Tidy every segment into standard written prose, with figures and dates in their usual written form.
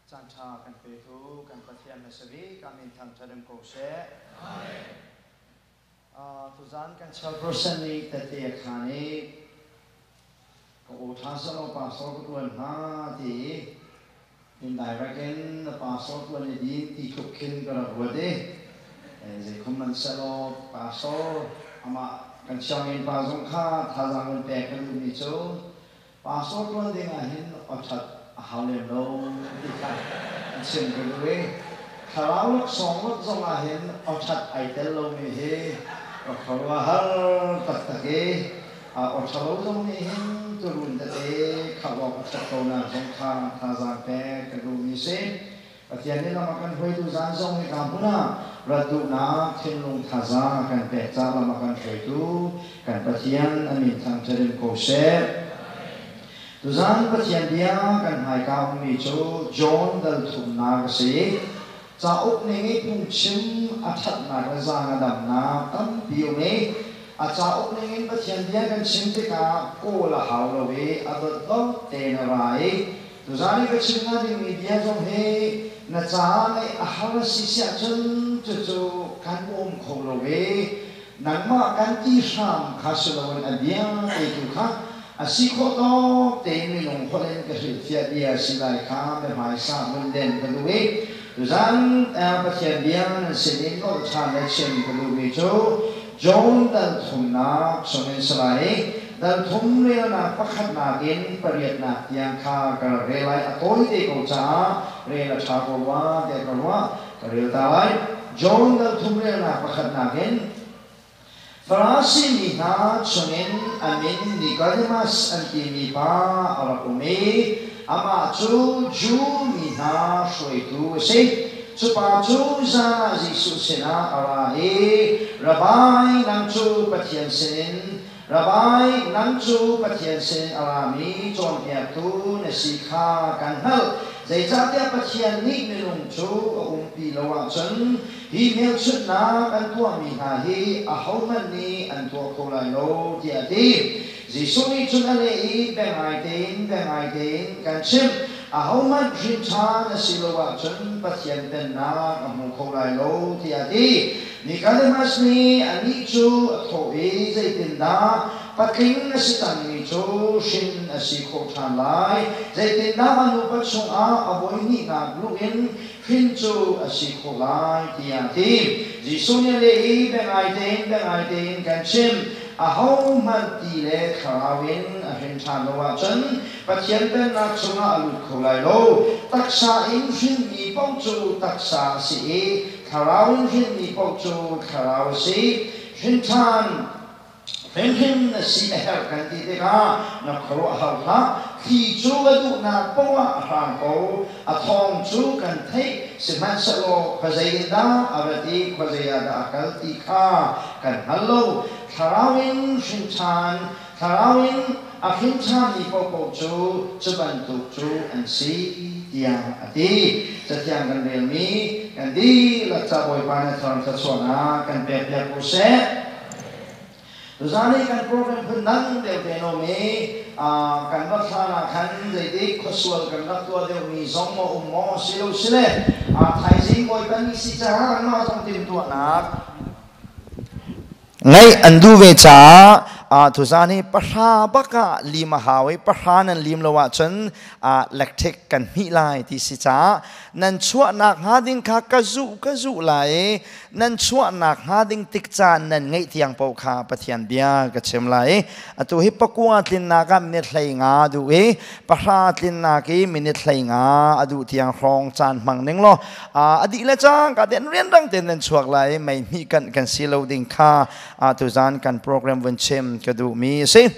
Caan ṭha kan petu kan Pathian na si bik. Amin thangṭhat in ko seh. Tuzaan kan chairperson nih tete a khaan i ka aw ṭha selaw pastor ka ṭuan hnga ti i indirect in na pastor ṭuan i din ti tluk khin ka rak ruat i zeikhum man selaw pastor amah kan sianginn pa zong kha thazaang kan pek ka duhmi cu Pastor ṭuan ding ah hin awṭhat a hau lem lo ti kha an chim ka duh i thlarau laksawng ngawt zong ah hin awṭhat ai tel lomi hi ka khuaruahhar taktak i awṭha lo zong nih hin turun tete khalh awk a ṭhat ko nak zong kha thazaang pek ka duhmi si. Pathian nih lam a kan hruaitu zan zong hika hmun ah rat duhnak thinlung thazaang a kan pek caah lam a kan hruaitu kan Pathian a min thangṭhat in ko seh. Tuzan Pathian bia kan hmaika ummi cu John dal thumnak a si. Cauk ning i phungchim a ṭhatnak le zaang a damnak tampi um i a cauk ning in Pathian bia kan chim tikah kawl a hau lo i a dotdot tein a ra i Tuzaan i ka chim hnga dingmi bia zong hi na caah ngaih a har a si siah cun cucu kan um kho lo i nangmah kan ti hram kha si loin a bia te tu kha a si khawh tawk tein minung holh in ka hrilhfiah bia si lai kha biahmaisa vun den ka duh i tuzaan Pathian bia nan sin in nolh ṭhan le chim ka duhmi cu John dal thumnak chungin si lai i dal thum relnak pakhatnak in pariatnak tiang kha ka rak rel lai. A tawite ko caah rel a ṭha ko rua tiah ka ruah. Ka rel ta lai. John dal thum relnak pakhatnak in Farasi mi hna chungin a min Nicodemus an timi pa a rak um i amah cu Jew mi hna hruaitu a si. Cu pa cu zan ah Jesuh sinah a ra i, Rabbi, nang cu Pathian sinin Rabbi, nang cu Pathian sinin a rami cawnpiaktu na si kha kan hngalh. Zeicahtiah Pathian nih minung cu a umpi lo ahcun hi hmelchunhnak an tuahmi hna hi ahohmanh nih an tuah kho lai lo, tiah a ti. Jesuh nih cun a leh i, Biangai tein, biangai tein kan chimh, ahohmanh hrin ṭhan a si lo ahcun Pathian Pennak a hmu kho lai lo, tiah a ti. Nicodemus nih anih cu a thawh i, Zeitindah patling a si cangmi cu hrin a si khawh ṭhan lai? Zeitindah a nupa chungah a voihnihnak luh in hrin cu a si khawh lai? tiah a ti. Jesuh nih a leh i, Biangai tein, biangai tein kan chimh, ahohmanh ti le thlarau in a hrin ṭhan lo ahcun Pathian Pennak chungah a lut kho lai lo. Taksa in hrinmi paoh cu taksa a si i thlarau in hrinmi paoh cu thlarau a si. Hrin ṭhan hrimhrim na si a herh kan ti tikah na khuaruah har hlah. Thli cu a duhnak paoh ah a hrang ko. A thawng cu kan theih, sihmanhsehlaw khuazei in dah a rat i khuazei ah dah a kal ti kha kan hngal lo. Thlarau in hrin ṭhan, thlarau in a hrin ṭhanmi paohpaoh cu cu bantuk cu an si, tiah a ti. Cathiang kan relmi kan dihlak ca Bawipa nih a thar thluachuahnak kan pekpiak ko seh. Tuzaan i kan program phun dang deuh te nom i kan rat hlan ah khan zeitik khuasual kan rak tuah deuhmi zong maw um maw si lo sile thaizing Bawipa ni si caah anmah zong timhtuahnak Ngaih an duh ve caah tuzaan hi pahra bak ah lim a hau i pahra nan lim lo ahcun electric kan hmih lai ti si caah nan chuahnak hnga ding kha ka zuh ka zuh lai i nan chuahnak hnga ding tik caan nan ngeih tiang paoh kha Pathian bia ka chim lai. Atu hi pakua tlinnak ah minute 15 duh i pahra tlinnak i minute 15 a duh tiang hrawng caan hmang ning law a dih le cang ka den rianrang tein nan chuak lai mei hmih kan kan si lo ding kha tuzan kan program vun chim ka duh mi a si.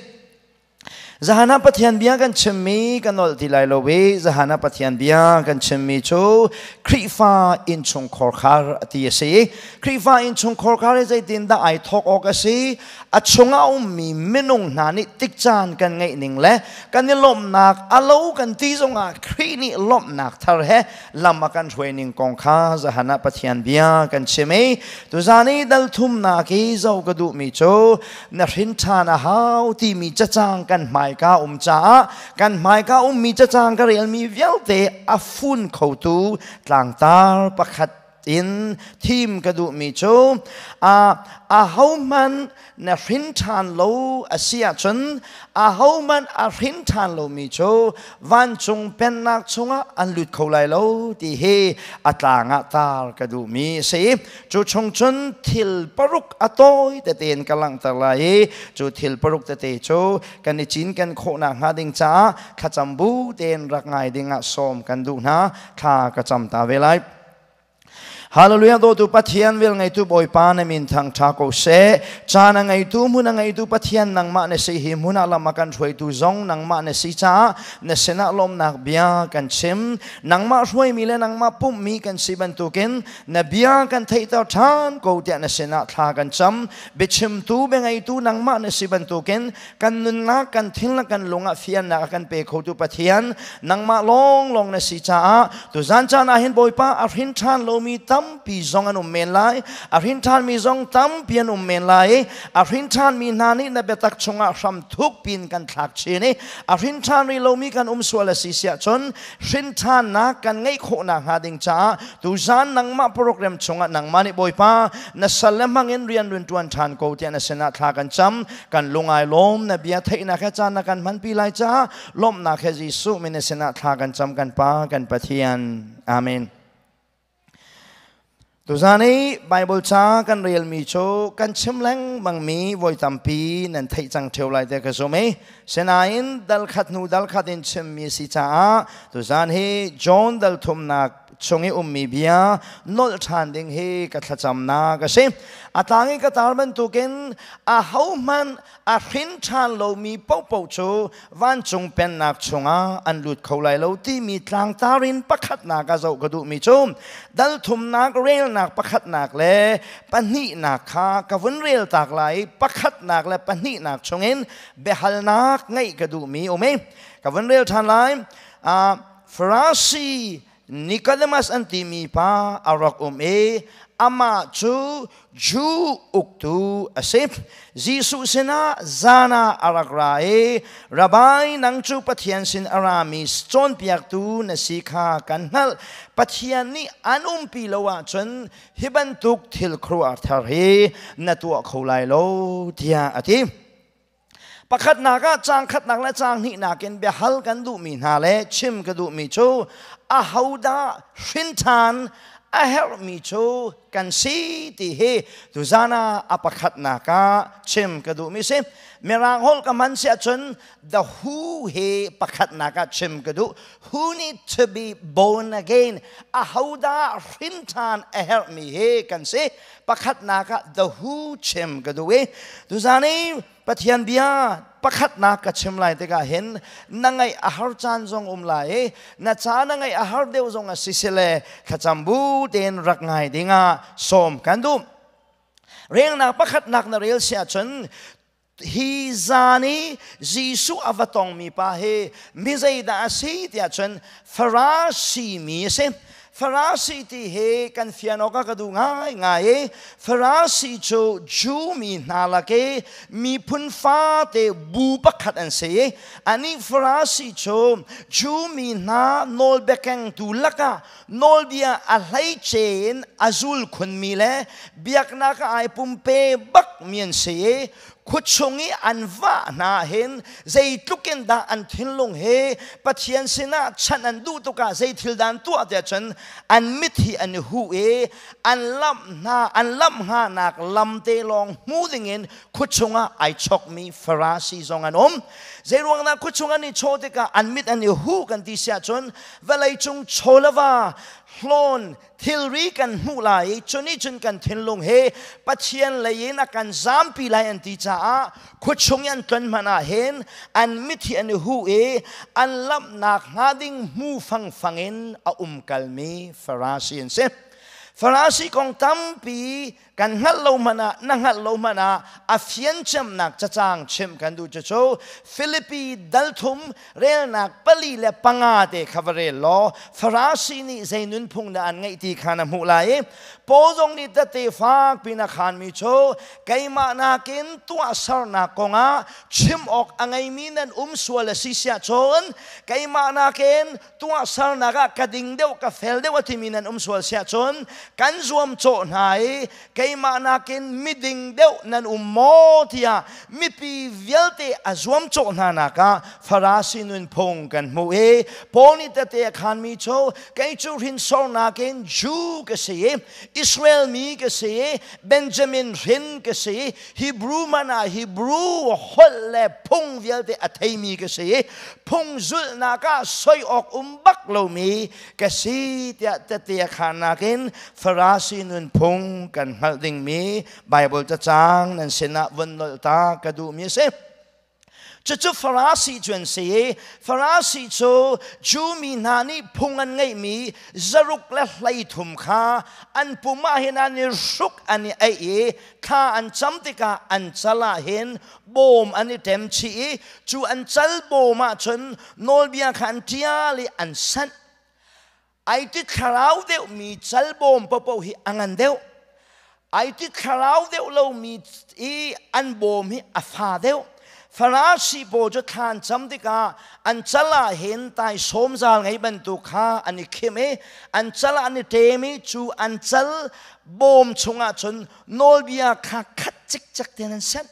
Zahan ah Pathian bia kan chimmi kan nolh ti lai lo i zahan ah Pathian bia kan chimmi cu Khrihfa innchungkhar khar a ti a si. Khrihfa innchungkhar khar hi zeitindah ai thawk awk a si? A chungah ummi minung hna nih tikcaan kan ngeih ning le kan i lawmhnak a lo kan ti zongah Khrih nih lawmhnak thar he lam a kan hruai ning kong kha zahan ah Pathian bia kan chim i tuzan i dal thumnak i zoh ka duhmi cu na hrin ṭhan a hau timi cacang kan hmai hmaika um caah kan hmaika ummi cacang ka relmi vialte a fun khotu tlangtar pakhat in thim ka duhmi cu ahohmanh na hrin ṭhan lo a si ahcun, ahohmanh a hrin ṭhan lomi cu vancung pennak chungah an lut kho lai lo ti hi a tlang ah tar ka duhmi a si. Cu chung cun thil paruk a tawi tete in ka langhter lai i cu thil paruk tete cu kan i cinken khawhnak hnga ding caah thlacam bu tein rak ngai ding ah sawm kan duh hna. Thla ka cam ta ve lai. Hallelujah. Dawtu Pathian, vel ngeitu Bawipa, na min thang tha ko seh. Caan a ngeitu, hmun a ngeitu Pathian nangmah na si. Hi hmun ah lam a kan hruaitu zong nangmah na si caah na sinah lawmnak bia kan chim. Nangmah hruaimi le nangmah pumhmi kan si bantukin na bia kan theihter ṭhan ko tiah na sinah thla kan cam. Biachimtu, biangeitu nangmah na si bantukin kan nunnak, kan thil le kan lung ah fiannak a kan pe khotu Pathian nangmah lawnglawng na si caah tuzan caan ah hin, Bawipa, a hrin ṭhan lomi tampi zong an um men lai, a hrin ṭhanmi zong tampi an um men lai. A hrin ṭhanmi hna nih na biatak chungah hram thuk pin kan thlak chin i a hrin ṭhan rih lomi kan um sual a si siah cun hrin ṭhannak kan ngeih khawhnak hnga ding caah tuzan nangmah program chungah nangmah nih, Bawipa, na sal le hmangin rian run ṭuan ṭhan ko tiah na sinah thla kan cam. Kan lungai lawm. Na bia theihnak he caan na kan hmanpi lai caah lawmhnak he Jesuh min sinah thla kan cam, kan Pa, kan Pathian. Amen. Tuzan i Bible ca kan relmi cu kan chim lengmangmi, voi tampi nan theih cang ṭheo lai te ka zum i sinain dal khat hnu dal khat in chimmi si caah tuzan hi John dal thumnak chung i ummi bia nolh ṭhan ding hi ka thlacamnak a si. A tlang i ka tar bantukin ahohmanh a hrin ṭhan lomi paohpaoh cu vancung pennak chungah an lut kho lai lo timi tlangtar in pakhatnak a zoh ka duhmi cu dal thumnak relnak pakhatnak le pahnihnak kha ka vun rel tak lai i pakhatnak le pahnihnak chungin biahalnak ngeih ka duhmi um i ka vun rel ṭhan lai. Farasi Nicodemus an timi pa a rak um i amah cu Jew uktu a si. Jesuh sinah zan ah a rak ra i, "Rabbi, nang cu Pathian sin a rami cawnpiaktu na si kha kan hngalh. Pathian nih an umpi lo ahcun hi bantuk thil khuaruahhar hi na tuah kho lai lo," tiah a ti. Pakhatnak ah, caang khatnak le caang hnihnak in biahal kan duhmi hna le chim ka duhmi cu ahodah hrin ṭhan a herhmi cu kan si ti hi tuzan ah a pakhatnak ah chim ka duhmi si. Mirang holh ka hman si ahcun the who hi pakhatnak ah chim ka duh. Who need to be born again? Ahodah hrin ṭhan a herhmi hi kan si? Pakhatnak ah the who chim ka duh i tuzan i Pathian bia pakhatnak ka chim lai tikah hin na ngaih a har caan zong um lai i na ca na ngaih a har deuh zong a si sile thlacam bu tein rak ngai dingah sawm kan duh. Rengnak pakhatnak na rel si ahcun hi zan i Jesuh a va tongmi pa hi mi zeidah a si tiah cun Farasi mi a si. Farasi ti hi kan fian awk ah ka duh ngaingai i Farasi cu Jew mi hna lak i miphun fate bu pakhat an si i anih Farasi cu Jew mi hna nawlbiakengtu lakah nawlbia a hleice in a zul khunmi le biaknak ah ai pumpe bak mi an si i khuachung i an vah hna hin zeitluk in dah an thinlung he Pathian sinah chanh an duh tukah zei thil dan tuah tiah cun an mit hi an i huh i an lamh hna, an lamh hnganak lam te lawng hmu dingin khuachung ah ai chokmi Farasi zong an um. Zeiruang dah khuachung an i chawh tikah an mit an i huh kan ti siah cun vawlei cung chawlava hlawn thilri kan hmuh lai i cu nih cun kan thinlung he Pathian lei in a kan zampi lai an ti caah khuachung i an tlon hmanh ah hin an mit hi an i huh i an lamhnak hnga ding hmu fangfang in a umkalmi Farasi an si. Farasi kong tampi kan hngalh lo hmanh ah na hngalh lo hmanh ah a fiancemnak cacang chimh kan duh. Cucu Filipi dal 3 relnak 4 le 5 te kha va rel law Farasi nih zei nunphung dah an ngeih ti kha na hmuh lai i Paul zong nih tete fak pin a khanmi cu keimah nakin tuahsernak kongah chim awk a ngeimi nan um sual a si siah cun, keimah nakin tuahsernak ah ka ding deuh, ka fel deuh a timi nan um sual siah cun, kan zuam cawh hna i keimah nakin miding deuh nan um maw tiah mipi vialte a zuam cawh hna nak ah Farasi nunphung kan hmuh i Paul nih tete a khanmi cu kei cu hrinsornak in Jew ka si i Israel mi ka si i Benjamin hrin ka si i Hebrew man ah Hebrew holh le phung vialte a theimi ka si i phung zulhnak ah soi awk um bak lomi ka si tiah tete a khannak in Farasi nunphung kan hngalh dingmi Bible cacang nan sinah vun nolh ta ka duhmi a si. Cucu Farasi cu an si i Farasi cu Jew mi hna nih phung an ngeihmi 113 kha an pum ah hin an i hruk, an i eih i thla an cam tikah an cal ah hin bawm an i ṭem chih i cu an cal bawm ah cun nawlbia kha an ṭial i an sanh. Ai ti thlarau deuhmi cal bawm paohpaoh hi a ngan deuh. Ai ti thlarau deuh lomi i an bawm hi a fa deuh. Farasi pawl cu thlan cam tikah an cal ah hin taisawm zal ngei bantuk kha an i khim i an cal ah an i ṭem i cu an cal bawm chungah cun nawlbia kha khat cikcek tein an senh.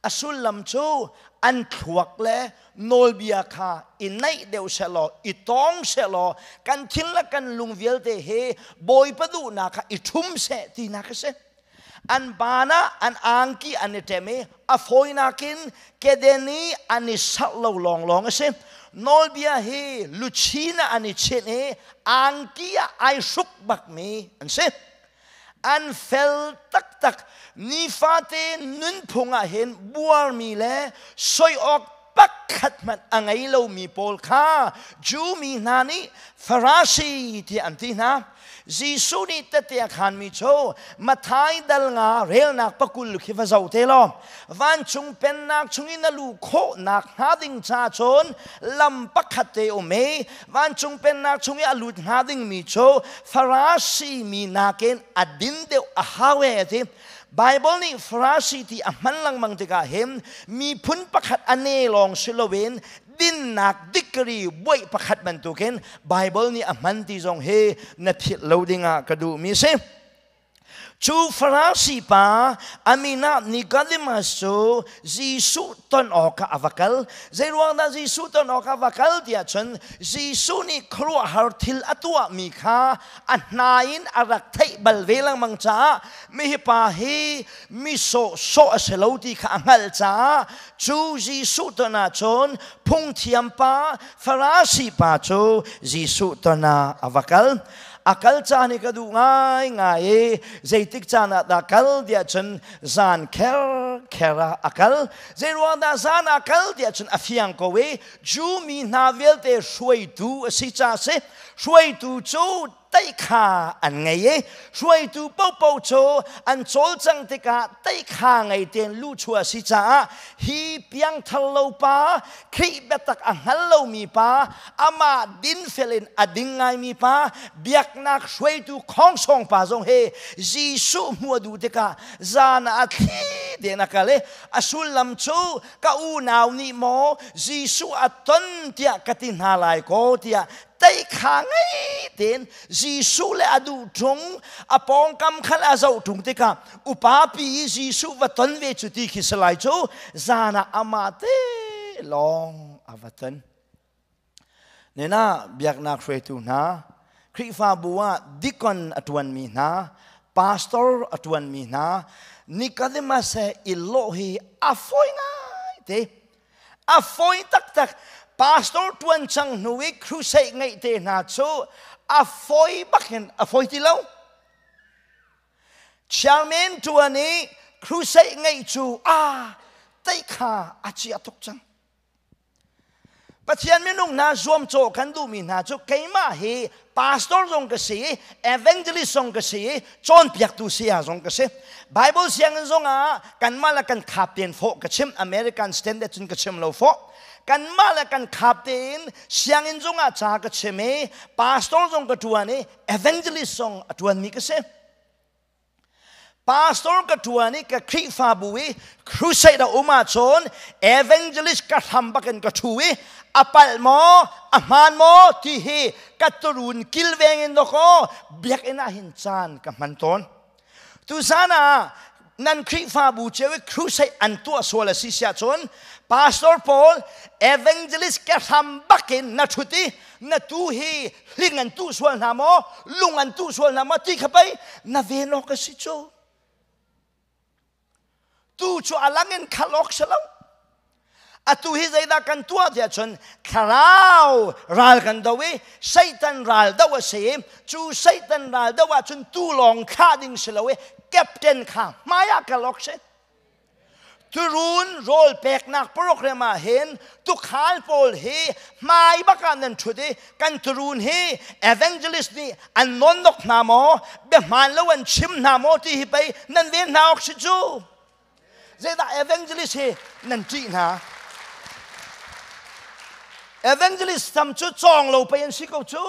A sullam cu an thluak le nawlbia kha i naih deuh sehlaw, i tawng sehlaw, kan thin le kan lung vialte hi Bawipa duhnak kha i ṭhum seh tinak a si. An baan ah an angki an i ṭem i a fawinak in keden i an i sarh lo lawnglawng a si. Nawlbia hi luchin ah an i chinh i angki ah ai hruk bakmi an si. An fel taktak. Nifate nunphung ah hin buarmi le soi awk pakhat hmanh a ngei lomi pawl kha Jew mi hna nih Farasi tiah an ti hna. Jesuh nih tete a khanmi cu Matthai dal 5 relnak 20 khi va zoh te law, vancung pennak chungin na luh khawh nak hnga ding ca cun lam pakhat te um i vancung pennak chung i a lut hnga dingmi cu Farasi mi nakin a din deuh a hau e ti. Bible nih Farasi ti a hman lengmang tikah hin miphun pakhat a ne lawng si loin dinnak degree buaih pakhat bantukin Bible nih a hman ti zong hi na philh lo dingah ka duhmi si. Cu Farasi pa a min ah Nicodemus cu Jesuh ton awkah a va kal. Zeiruang dah Jesuh ton awkah a va kal tiah cun Jesuh nih khuaruahhar thil a tuahmi kha a hna in a rak theih bal ve lengmang caah mihi pa hi mi sawhsawh a si lo ti kha a hngalh caah cu Jesuh ton ahcun phungthiam pa Farasi pa cu Jesuh ton ah a va kal. A kal caan hi ka duh ngaingai i zeitik caan ah dah kal tiah cun zan kher kher ah a kal. Zeiruang dah zan ah kal tiah cun a fiang ko i Jew mi hna vialte hruaitu a si ca si. Hruaitu cu teikha an ngei i hruaitu paohpaoh cu an cawlcang tikah teikha ngei tein luhchuah a si caah hi piangthar lo pa, Khrih biatak a hngal lomi pa, amah dinfel in a ding ngaimi pa, biaknak hruaitu khongsong pa zong hi Jesuh hmuh a duh tikah zan ah a thli tein a kal i a sullam cu ka unau nih maw Jesuh a ton tiah ka ti hna lai kaw tiah teikha ngei tein Jesuh le a duh ṭung, a pawngkam khan a zoh ṭung tikah upa pi i Jesuh va ton ve cu ti khi si lai cu zan ah amah te lawng a va ton. Nena biaknak hruaitu hna, Khrihfabu ah deacon a ṭuanmi hna, pastor a ṭuanmi hna, Nicodemus he i lawh hi a fawi ngai te. A fawi taktak. Pastor ṭuan cang hnu i crusade ngeih te hna cu a fawi bak hin a fawi ti lo. Chairman ṭuan i crusade ngeih cu a teikha a chia tuk cang. Pathian minung hna zuamcawh kan duhmi hna cu keimah hi pastor zong ka si i evangelist zong ka si i cawnpiaktu saya zong ka si. Bible sianginn zong ah kanmah le kan khap tein fawh ka chim American standard cun ka chim lo fawh. Kanmah le kan khap tein sianginn zong ah ca ka chim i pastor zong ka ṭuan i evangelist zong a ṭuanmi ka si. Pastor ka ṭuan i ka Khrihfabu i crusade a um ahcun evangelist ka hram bakin ka ṭhu i a palh maw a hmaan maw ti hi ka turun kilveng in dawkaw biakinn ah hin caan ka hman tawn. Tuzan ah nan Khrihfabu cio i crusade an tuah sual a si siah cun pastor pawl evangelist ka hram bakin na ṭhut i na tu hi hling an tuh sual hna maw lung an tuh sual hna maw ti kha pei na ven awk a si cu tu cu a lang in khal awk si lo atu hi zeidah kan tuah tiah cun thlarau ral kan do i Satan ral do a si i cu Satan ral do ah cun tu lawng thlah ding si lo i captain kha hmai ah kal awk si Turun rawl peknak program ah hin tukhal pawl hi hmai bak ah nan ṭhut i kan turun hi evangelist nih an nawnnok hna maw biahmaan lo an chim hna maw ti hi pei nan ven hna awk si cu zeidah evangelist hi nan ṭih hna evangelist tam cu cawng lo pei an si ko cu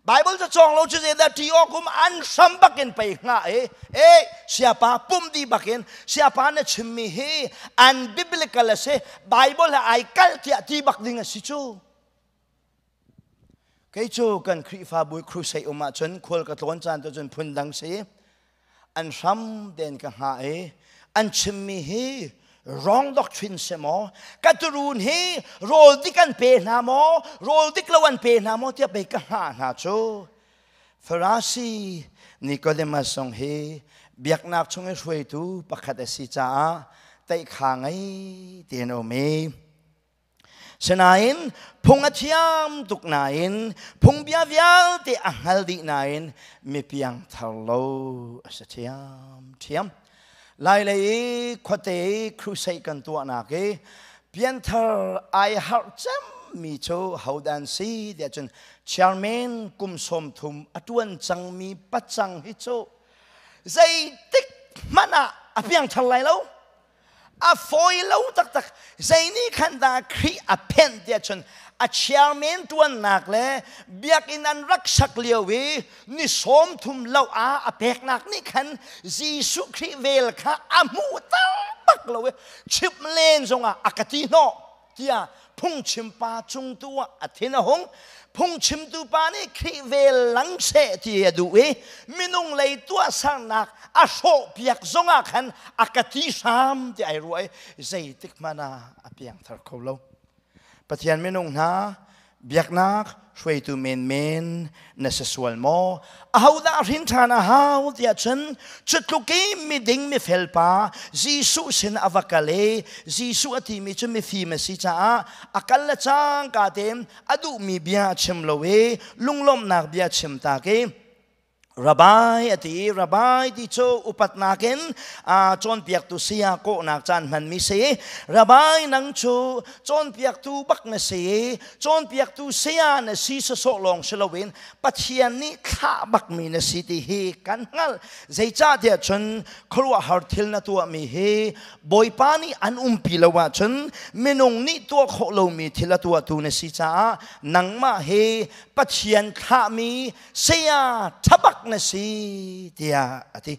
Bible ca cawng lo cu zeidah ṭi awk um an hram bakin pei hnga i e siapa pum di bakin siapa na chimmi hi an biblical a si Bible he ai kalh tiah ti bak ding a si cu kei cu kan Khrihfabu crusade um ahcun khual ka tlawn caan tu cun phun dang si an hram den ka hnga i an chimmi hi wrong doctrine si maw ka turun hi rawl dik an pe hna maw rawl dik lo an pe hna maw tiah pei ka hngah hna cu Farasi Nicodemus zong hi biaknak chung i hruaitu pakhat a si caah teihkha ngei tein a um i Sinain phung a thiam tuk nain phungbia vialte a hngal dih nain mi piangthar lo a si ṭhiamṭhiam. Lailei i khuate i crusade kan tuahnak i pianthar ai harh cemmi cu hodah an si tiah cun chairman kum 30 a ṭuan cangmi pacang hi cu zeitik hmanh ah a piangthar lai lo. A fawi lo taktak. Zei nih khan dah Khrih a phenh tiah cun a chairman ṭuannak le biakinn an rak sak lio i ni 30 lo ah a peknak nih khan Jesuh Khrih vel kha a hmuh bak lo i chimh len zongah a ka ti hnawh tiah phungchimpa cung tu ah a thin a hung phungchimtu pa nih Khrih vel lang seh ti a duh i minung lei tuahsernak a hrawhpiak zongah khan a ka ti hram ti ai ruah i zeitik hmanh ah a piangthar kho lo Pathian minung hna biaknak hruaitu menmen na si sual maw ahodah hrin ṭhan a hau tiah cun cutluk i miding mifel pa Jesuh sin a va kal i Jesuh a timi cu mifim a si caah a kal le cangka tein a duhmi bia a chim lo i lunglawmhnak bia chim tak i Rabbi a ti Rabbi ti cu upatnak in cawnpiaktu saya kawhnak caan hmanmi si Rabbi nang cu cawnpiaktu bak na si cawnpiaktu saya na si sawsawh lawng si loin Pathian nih thlah bakmi na si ti hi kan hngalh zeicahtiah cun khuaruahhar thil na tuahmi hi Bawipa nih an umpi lo ahcun minung nih tuah khawh lomi thil a tuahtu na si caah nangmah hi Pathian thlahmi saya ṭhabak na si tiah a ti.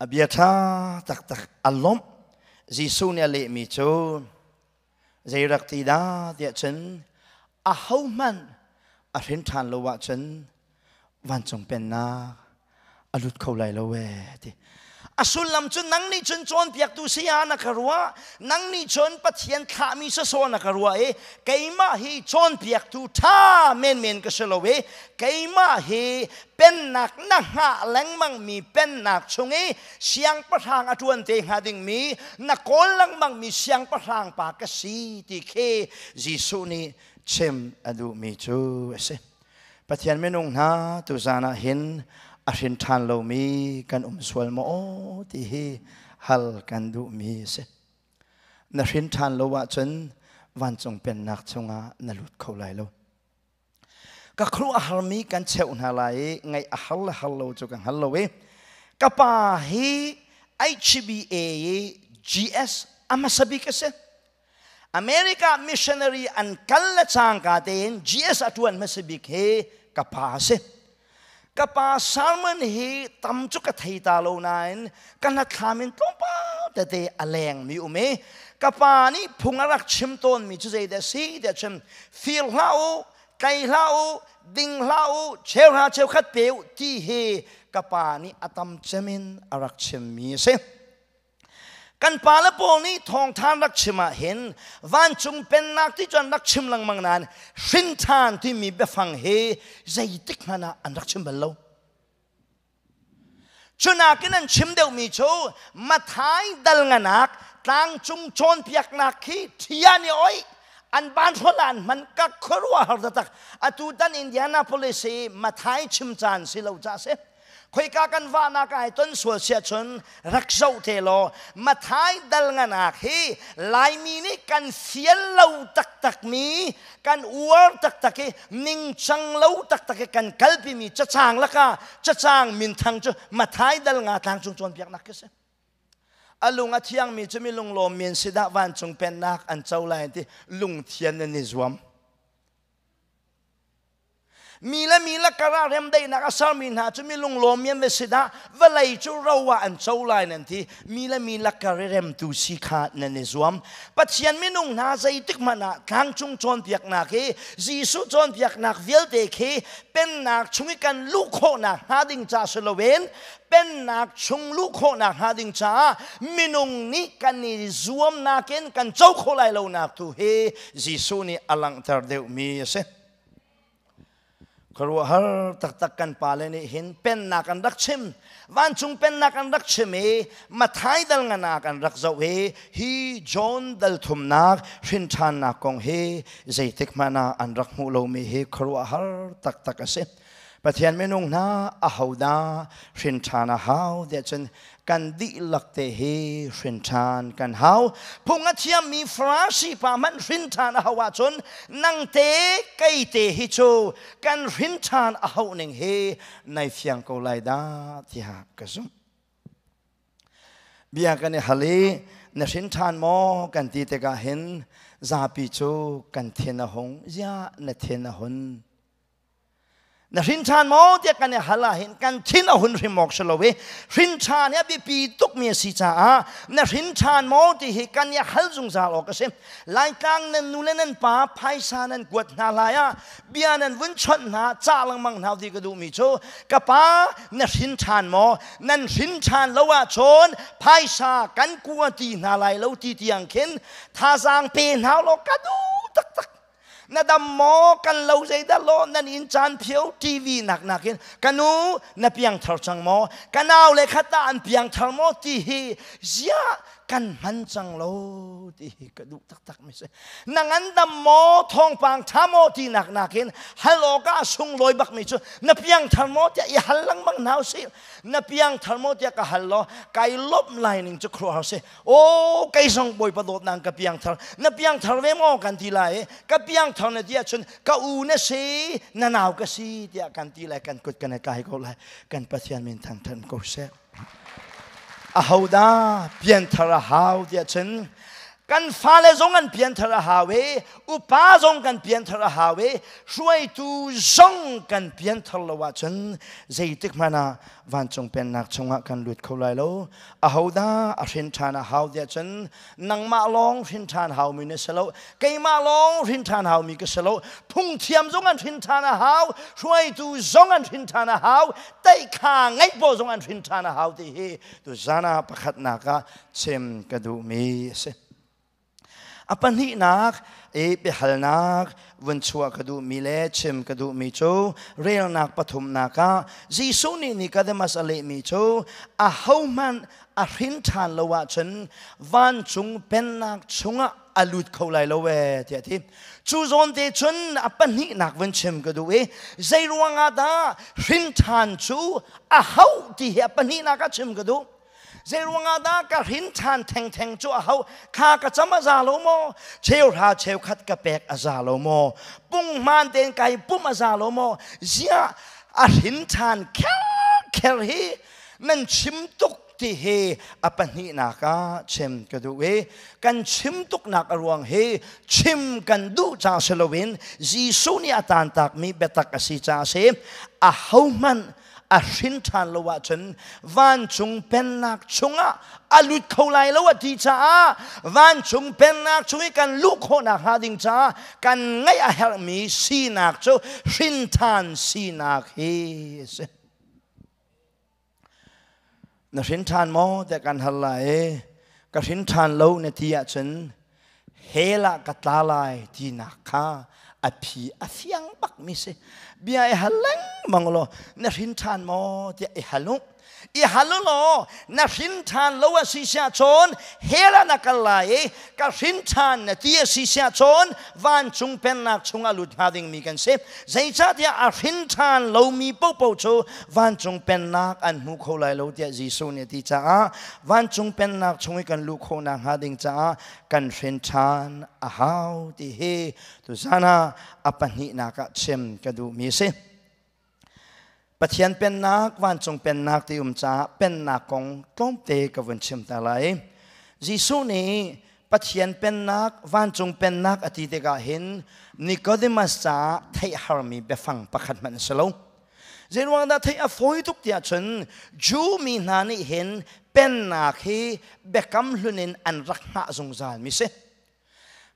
A bia ṭha taktak a lawmh. Jesuh nih a lehmi cu zei rak ti dah tiah cun ahohmanh a hrin ṭhan lo ahcun vancung pennak a lut kho lai lo ee ti a sullam cu nang nih cun cawnpiaktu saya na ka ruah nang nih cun Pathian thlahmi sawsawh na ka ruah i keimah hi cawnpiaktu ṭha menmen ka si lo i keimah hi pennak na hngah lengmangmi pennak chung i siangpahrang a ṭuan te hnga dingmi na kawl lengmangmi siangpahrang pa ka si ti khi Jesuh nih chim a duhmi cu a si. Pathian minung hna tuzaan ah hin a hrin ṭhan lomi kan um sual maw ti hi hal kan duhmi a si. Na hrin ṭhan lo ahcun vancung pennak chungah na lut kho lai lo. Ka khuaruah a harmi kan cheuh hna lai i ngaih a har le har lo cu ka hngal lo i ka pa hi HBA i GS a hmasa bik a si. America missionary an kal le cangka tein GS a ṭuan hmasa bik hi ka pa a si. Ka pa sermon hi tam cu ka thei ta lo nain ka hnathlam in tlawmpal tete a lengmi um i ka pa nih phung a rak chim tawnmi cu zeidah si tiah chim fir hlah u tlai hlah u ding hlah u cheuhra cheukhat pe u ti hi ka pa nih a tam cem in a rak chimmi a si. Kan pale pawl nih thawngtha rak chim ah hin vancung pennak ti cu an rak chim lengmang nain hrinthan timi biafang hi zeitik hmanh ah an rak chim bal lo. Cunakin an chim deuhmi cu Mathai dal nganak tlangcung cawnpiaknak khi ṭhia nih oi an ban hrawl an hman ka khuaruahhar taktak. Atu tan Indianapolis hi Mathai chim caan si lo ca si. Khoika kan vahnak ai ton sual sia cun rak zoh te law Mathai dal nganak hi Laimi nih kan fial lo taktak mi kan uar taktak i ningcang lo taktak i kan kalpi mi cacang laka cacang minthang cu Mathai dal nga tlang cung cawnpiaknak khi si. A lung a thiangmi cu mi lunglawm mi an si dah vancung pennak an co lai ti lungthian an i zuam. Mi le mi lakar ah remdaihnak a sermi hna cu mi lunglawm an va si dah vawlei cu ro ah an co lai nan ti. Mi le mi lakar i remtu si kha nan i zuam. Pathian minung hna zeitik hmanh ah tlangcung cawnpiaknak hi Jesuh cawnpiaknak vialte khi pennak chung i kan luh khawhnak hnga ding ca si loin pennak chung luh khawhnak hnga ding caah minung nih kan i zuamnak in kan co khawh lai lonak tu hi Jesuh nih a langhter deuhmi a si. Khuaruahhar taktak kan pale nih hin pennak an rak chim. Vancung pennak an rak chim i Mathai dal nganak an rak zoh i hi John dal thumnak hrinṭhannak kong hi zeitik hmanh ah an rak hmuh lomi hi khuaruahhar taktak a si. Pathian minung hna ahodah hrinṭhan a hau tiah cun kan dihlak te hi hrinṭhan kan hau. Phung a thiammi Farasi pa hmanh hrinṭhan a hau ahcun nang te kei te hi cu kan hrinṭhan a hauh ning hi nai fiang ko lai dah tiah ka zumh. Bia kan i hal i na hrin ṭhan maw kan ti tikah hin zapi cu kan thin a hung. Ziah na thin a hun? Na hrin ṭhan maw tiah kan i hal ahhin kan thin a hun hrim awk si lo i hrin ṭhan hi a biapi tukmi a si caah na hrin ṭhan maw ti hi kan i hal zungzal awk a si. Laitlang nan nu le nan pa phaisa nan kuat hna lai ah bia nan vun chawnh hna cah lengmang hna ti ka duhmi cu ka pa na hrin ṭhan maw nan hrin ṭhan lo ahcun phaisa kan kua ti hna lai lo ti tiang khin thazaang pe hna law ka duh taktak. Na dam maw kan lo zeidah law nan inn caan phio TV nak nakin ka nu na piangthar cang maw ka nau le khat ah an piangthar maw ti hi ziah kan hman cang lo ti hi ka duh taktak mi si. Na ngandam maw thawngpang tha maw ti nak nakin hal awk ah sunglawi bak mi cu na piangthar maw tiah i hal lengmang hna usih. Na piangthar maw tiah ka hal law kai lawmh lai ning cu khuaruahhar si. Aw kei zong Bawipa dawtnak ka piangthar na piangthar ve maw kan ti lai ka piangthar na ti ahcun ka u na si na nau ka si tiah kan ti lai kan kut kan i tlai ko lai kan Pathian min thangthan ko seh ahodah pianthar a hau tiah cun kan fale zong an pianthar a hau i upa zong kan pianthar a hau i hruaitu zong kan pianthar lo ahcun zeitik hmanh ah vancung pennak chungah kan lut kho lai lo. Ahodah a hrin ṭhan a hau tiah cun nangmah lawng hrin ṭhan haumi na si lo, keimah lawng hrin ṭhan haumi ka si lo. Phungthiam zong an hrin ṭhan a hau, hruaitu zong an hrin ṭhan a hau, teikha ngeih pawl zong an hrin ṭhan a hau ti hi tuzan ah pakhatnak ah chim ka duhmi a si. A pahnihnak i biahalnak vun chuah ka duhmi le chim ka duhmi cu relnak pathumnak ah Jesuh nih Nicodemus a lehmi cu ahohmanh a hrin ṭhan lo ahcun vancung pennak chungah a lut kho lai lo ee tiah a ti. Cu zawn te cun a pahnihnak vun chim ka duh i zei ruangah dah hrin ṭhan cu a hauh ti hi a pahnihnak ah chim ka duh. Zei ruangah dah ka hrin ṭhan thengtheng cu a hau? Kha ka cam a za lo maw? Cheuhra cheukhat ka pek a za lo maw? Punghman tein kai pumh a za lo maw? Ziah a hrin ṭhan kher kher hi nan chim tuk ti hi a pahnihnak ah chim ka duh i kan chim tuknak a ruang hi chim kan duh ca si loin Jesuh nih a taantakmi biatak a si caah a si. Ahohmanh a hrin ṭhan lo ahcun vancung pennak chungah a lut kho lai lo a ti caah vancung pennak chung i kan luh khawhnak hnga ding caah kan ngeih a herhmi sinak cu hrin ṭhan sinak hi a si. Na hrin ṭhan maw tiah kan hal lai i ka hrin ṭhan lo na ti ahcun hell ah ka tla lai tinak kha a phi a fiang bakmi si. Bia i hal lengmang law na hrin ṭhan maw tiah i hal u. I hal u law na hrin ṭhan lo a si siah cun hell ah na kal lai i ka hrin ṭhan na ti a si siah cun vancung pennak chungah lut hnga dingmi kan si. Zeicahtiah a hrin ṭhan lomi paohpaoh cu vancung pennak an hmu kho lai lo tiah Jesuh nih a ti caah vancung pennak chung i kan luh khawh nakhnga ding caah kan hrin ṭhan a hau ti hi tuzan ah a pahnihnak ah chim ka duhmi a si. Pathian pennak, vancung pennak ti um caah pennak kong tlawmte ka vun chim ta lai. Jesuh nih Pathian pennak, vancung pennak a ti tikah hin Nicodemus caah theih harmi biafang pakhat hmanh a si lo. Zeiruang dah theih a fawi tuk tiah cun Jew mi hna nih hin pennak hi biakam hlun in an rak hngah zungzal mi si.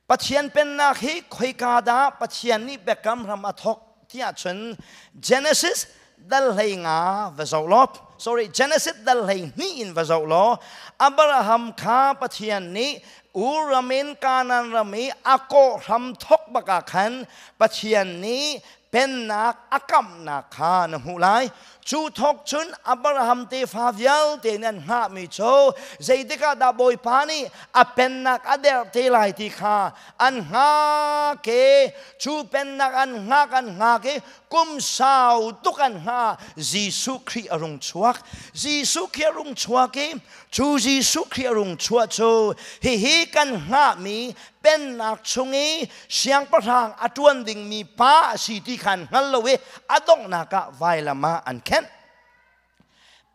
Pathian pennak hi khoika dah Pathian nih biakam hram a thawk tiah cun Genesis dal 15 va zoh law sorry Genesis dal 12 in va zoh law Abraham kha Pathian nih Ur ram in Kanaan ram i a kawh hram thawk bak ah khan Pathian nih pennak a kamhnak kha na hmuh lai. Cu thawk cun Abraham tefa vialte nih an hngahmi cu zeitik ah dah Bawipa nih a pennak a derh te lai ti kha an hngak i cu pennak an hngak an hngak i kum sau tuk an hngah. Jesuh Khrih a rung chuak. Jesuh Khrih a rung chuak i cu Jesuh Khrih a rung chuah cu hihi kan hngahmi pennak chung i siangpahrang a ṭuan dingmi pa a si ti kha an hngal lo i a donghnak ah vailam ah an khenh.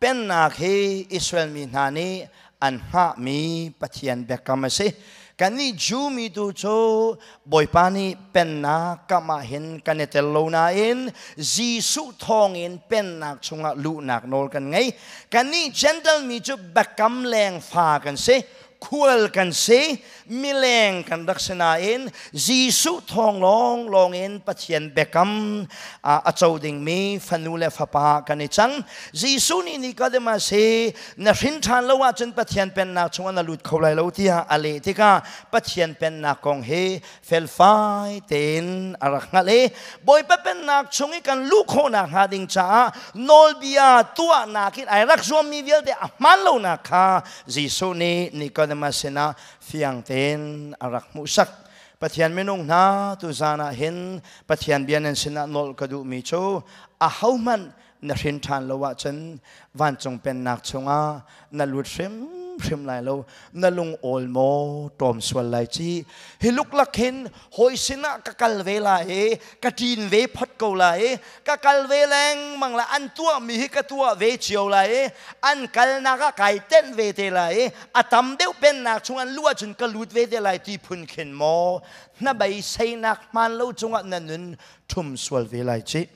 Pennak hi Israel mi hna nih an hngahmi Pathian biakam a si. Kannih Jew mi tu cu Bawipa nih pennak kam ah hin kan i tel lo nain Jesuh thawngin pennak chungah luhnak nawl kan ngei. Kannih Gentile mi cu biakam leng fa kan si. Khual kan si, mileng kan rak si nain Jesuh thawng lawnglawng in Pathian biakam a co dingmi fanu le fapa kan i cang. Jesuh nih Nicodemus hi na hrin ṭhan lo ahcun Pathian pennak chungah na lut kho lai lo tiah a leh tikah Pathian pennak kong hi felfai tein a rak hngalh i Bawipa pennak chung i kan luh khawhnak hnga ding caah nawlbia tuahnak in ai rak zuammi vialte a hmaan lonak kha Jesuh nih Nicodemus sinah fiang tein a rak hmuhsak. Pathian minung hna tuzaan ah hin Pathian bia nan sinah nolh ka duhmi cu ahohmanh na hrin ṭhan lo ahcun vancung pennak chungah na lut hrimhrim lai lo. Na lung awl maw ṭawm sual lai ci. Hi luklak hin hawi sinah ka kal ve lai i ka ṭin ve phot ko lai i ka kal ve lengmang lai, an tuahmi hi ka tuah ve cio lai i an kalnak ah kai tenh ve te lai i a tam deuh pennak chung an luh ahcun ka lut ve te lai ti phun khin maw hnabeiseinak hmaan lo cungah na nun ṭhum sual ve lai ci.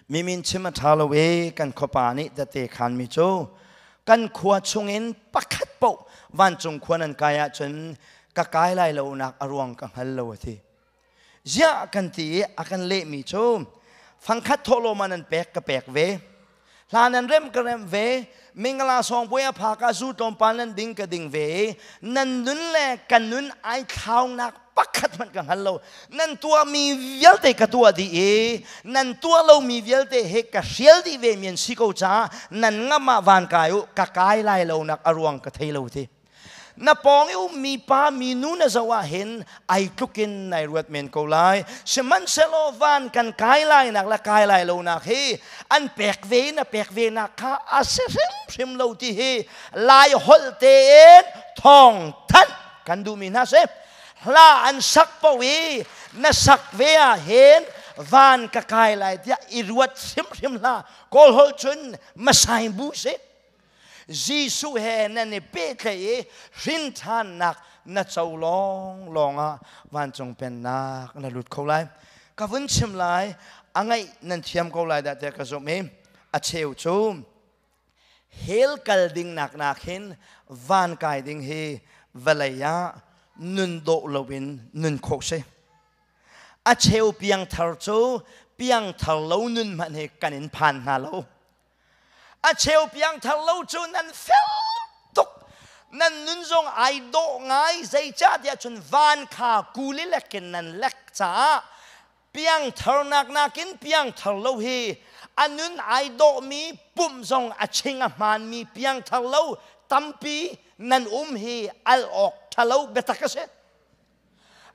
Mi min chim a ṭha lo i kan khuapa nih tete khanmi cu kan khua chungin pakhat paoh vancung khua nan kai ahcun ka kai lai lonak a ruang ka hngal lo a ti. Ziah kan ti i a kan lehmi cu fangkhat thawhlawm ah nan pek ka pek ve. Hla nan remh ka remh ve. Mingala sawngpuai a phak ah zu tlawmpal nan ding ka ding ve i nan nun le ka nun ai thlaunak pakhat hmanh ka hngal lo. Nan tuahmi vialte ka tuah dih i nan tuah lomi vialte he ka hrial dih ve mi an si ko caah nan ngam ah van kai u, ka kai lai lonak a ruang ka thei lo ti. Na pawng i ummi pa mi nu na zoh ah hin ai tlukin nai ruat men ko lai. Sihmanhsehlaw van kan kai lai nak le kai lai lo nak hi an pek ve in a pek ve nak kha a si hrimhrim lo ti hi Lai holh tein thawng thanh kan duhmi hna si. Hla an sak paoh i na sak ve ah hin van ka kai lai tiah i ruat hrimhrim hlah. Kawl holh cun masai bu si. Jesuh he nan i pehtlaih i hrinthannak na co lawnglawng ah vancung pennak na lut kho lai. Ka vun chim lai, a ngaih nan thiam ko lai dah tiah ka zumh i a cheu cu hell kal ding nak nak hin van kai ding hi vawlei ah nun dawh loin nun khawh si. A cheu piangthar cu piangthar lo nun hmanh hi kan in phan hna lo. A cheu piangthar lo cu nan fel tuk. Nan nun zong ai dawh ngai zeicahtiah cun van kha kuli lek in nan lek caah piangtharnak nakin piangthar lo hi a nun ai dawhmi pumh zong a ching a hmaanmi piangthar lo tampi nan um hi al awk ṭhalo biatak a si.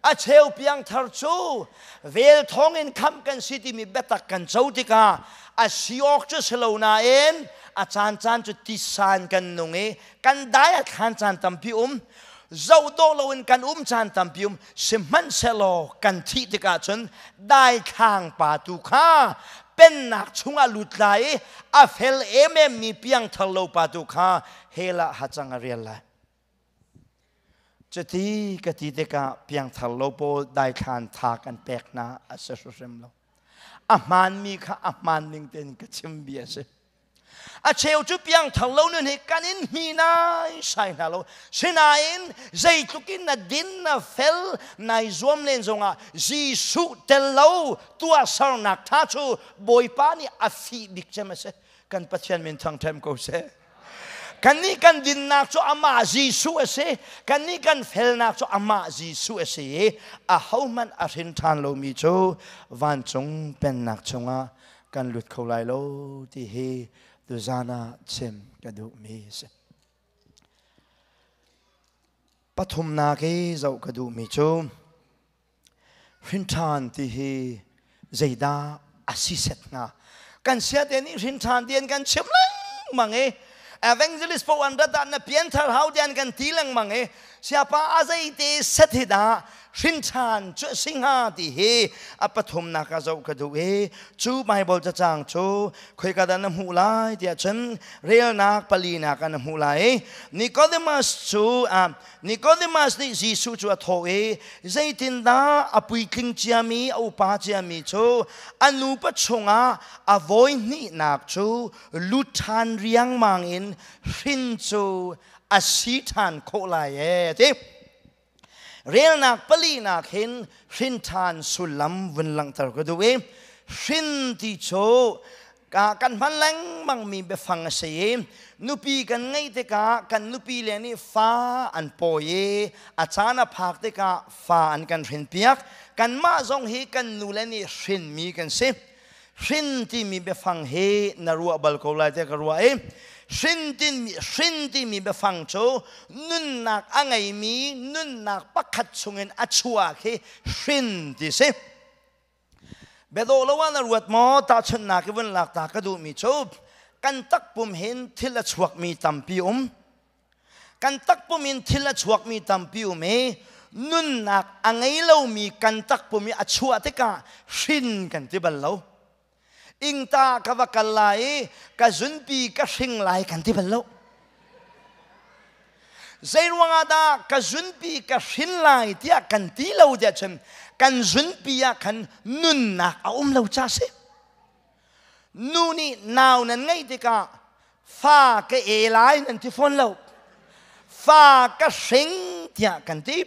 A cheu piangthar cu vel thawngin khamh kan si timi biatak kan co tikah a si awk cu si lo nain a caancaan cu tisan kan nung i kan dai a thlan caan tampi um zoh dawh loin kan um caan tampi um sihmanhsehlaw kan thih tikah cun daithlang pa tu kha pennak chungah lut lai i a fel emem mi piangthar lo pa tu kha hell ah hacang a rial lai. Cuti ka ti tikah piangthar lo pawl daithlan tha kan pek hna a si hrimhrim lo. A hmaanmi kha a hmaan ning tein ka chim bia a si. A cheu cu piangthar lo nun hi kan in hmi nai sai hna lo. Sinain zeitluk in na din na fel nai zuam len zongah Jesuh tel lo tuahsernak tha cu Bawipa nih a fih bik cem a si. Kan Pathian min thangṭhem ko seh. Kannih kan dinnak cu amah Jesuh a si. Kannih kan felnak cu amah Jesuh a si i ahohmanh a hrin ṭhan lomi cu vancung pennak chungah kan lut kho lai lo ti hi tuzan ah chim ka duhmi a si. Pathumnak i zoh ka duhmi cu Hrinṭhan ti hi zeidah a si set hnga? Kan siate nih hrinṭhan ti an kan chim lengmang i evangelist paoh an rat ah na pianthar hau ti an kan ti lengmang i siapa a zeite set hi dah hrinṭhan cu a si hnga ti hi a pathumnak ah zoh ka duh i cu Bible cacang cu khoika dah na hmuh lai tiah cun relnak palinak ah na hmuh lai i Nicodemus cu Nicodemus nih Jesuh cu a thawh i zeitindah a puitling ciami a upa ciami cu a nupa chungah a vawi hnihnak cu lut ṭhan riangmang in hrin cu a si ṭhan khawh lai ee ti. Relnak palinak hin hrin ṭhan sullam vun langhter ka duh i hrin ti cu kan hman lengmangmi biafang a si i nupi kan ngeih tikah kan nupi le nih fa an pawi i a caan a phak tikah fa an kan hrinpiak. Kanmah zong hi kan nule nih hrinmi kan si. Hrin timi biafang hi na ruah bal ko lai tiah ka ruah i hrin timi biafang cu nunnak a ngeimi nunnak pakhat chungin a chuak hi hrin ti si. Biadawh lo ah na ruat maw? Tahchunhnak i vun lak ta ka duhmi cu kan takpum hin thil a chuakmi tampi um. Kan takpum in thil a chuakmi tampi um i nunnak a ngei lomi kan takpum i a chuah tikah hrin kan ti bal lo. Ingta ka va kal lai i ka zunpi ka hring lai kan ti bal lo. Zeiruangah dah ka zunpi ka hrin lai tiah kan ti lo tiah cun kan zunpi ah khan nunnak a um lo ca si. Nu nih nau nan ngeih tikah fa ka e lai nan ti fawn lo. Fa ka hring tiah kan ti.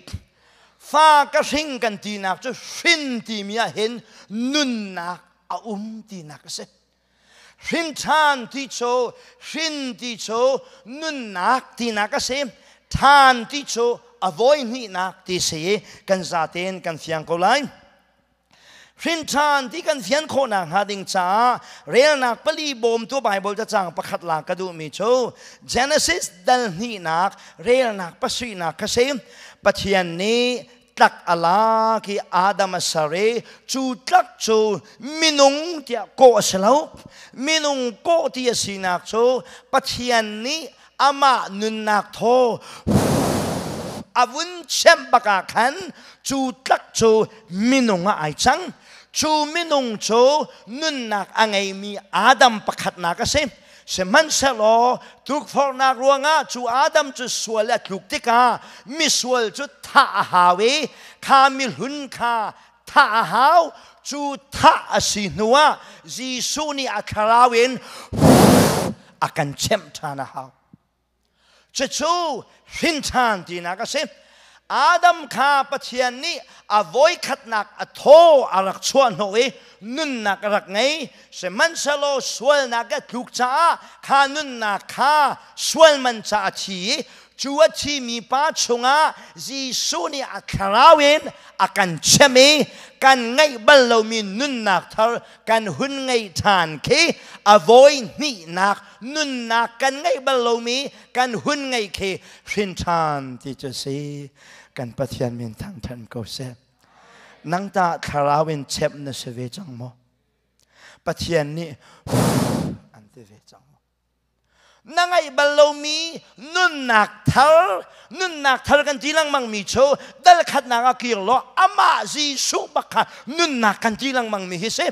Fa ka hring kan tinak cu hrin timi ah hin nunnak a um tinak a si. Hrin ṭhan ti cu hrin ti cu nunnak tinak a si. Ṭhan ti cu a vawi hnihnak ti si i kan zatein kan fiang ko lai. Hrinṭhan ti kan fian khawhnak hnga ding caah relnak pali bawmtu Baibal cacang pakhat la ka duhmi cu Genesis dal hnihnak relnak pasarihnak kha si. Pathian nih tlak a lak i Adam a ser i cu tlak cu minung tiah kawh a si lo. Minung kawh ti a sinak cu Pathian nih amah nunnak thaw a vun chemh bak ah khan cu tlak cu minung ah ai cang. Cu minung cu nunnak a ngeimi Adam pakhatnak a si. Sihmanhsehlaw tukforhnak ruangah cu Adam cu sual a tluk tikah misual cu thah a hau i kha mihlun kha thah a hau. Cu thah a si hnuah Jesuh nih a thlarau in a kan chemh ṭhan a hau. Cucu hrin ṭhan tinak a si. Adam kha Pathian nih a voikhatnak a thaw a rak chuah hnawh i nunnak a rak ngei. Sihmanhsehlaw sualnak a tluk caah kha nunnak kha sual man ca a thi i cu a thimi pa chungah Jesuh nih a thlarau in a kan chem i kan ngeih bal lomi nunnak thar kan hun ngeih ṭhan khi a vawi hnihnak nunnak kan ngeih bal lomi kan hun ngeih khi hrin ṭhan ti cu si. Kan Pathian min thangṭhan ko seh. Nang tah thlarau in chemh na si ve cang maw? Pathian nih an ti ve cang maw? Na ngaih bal lomi nunnak thar, nunnak thar kan ti lengmang mi cu dal khatnak ah kir law amah Jesuh bak kha nunnak kan ti lengmang mi hi si.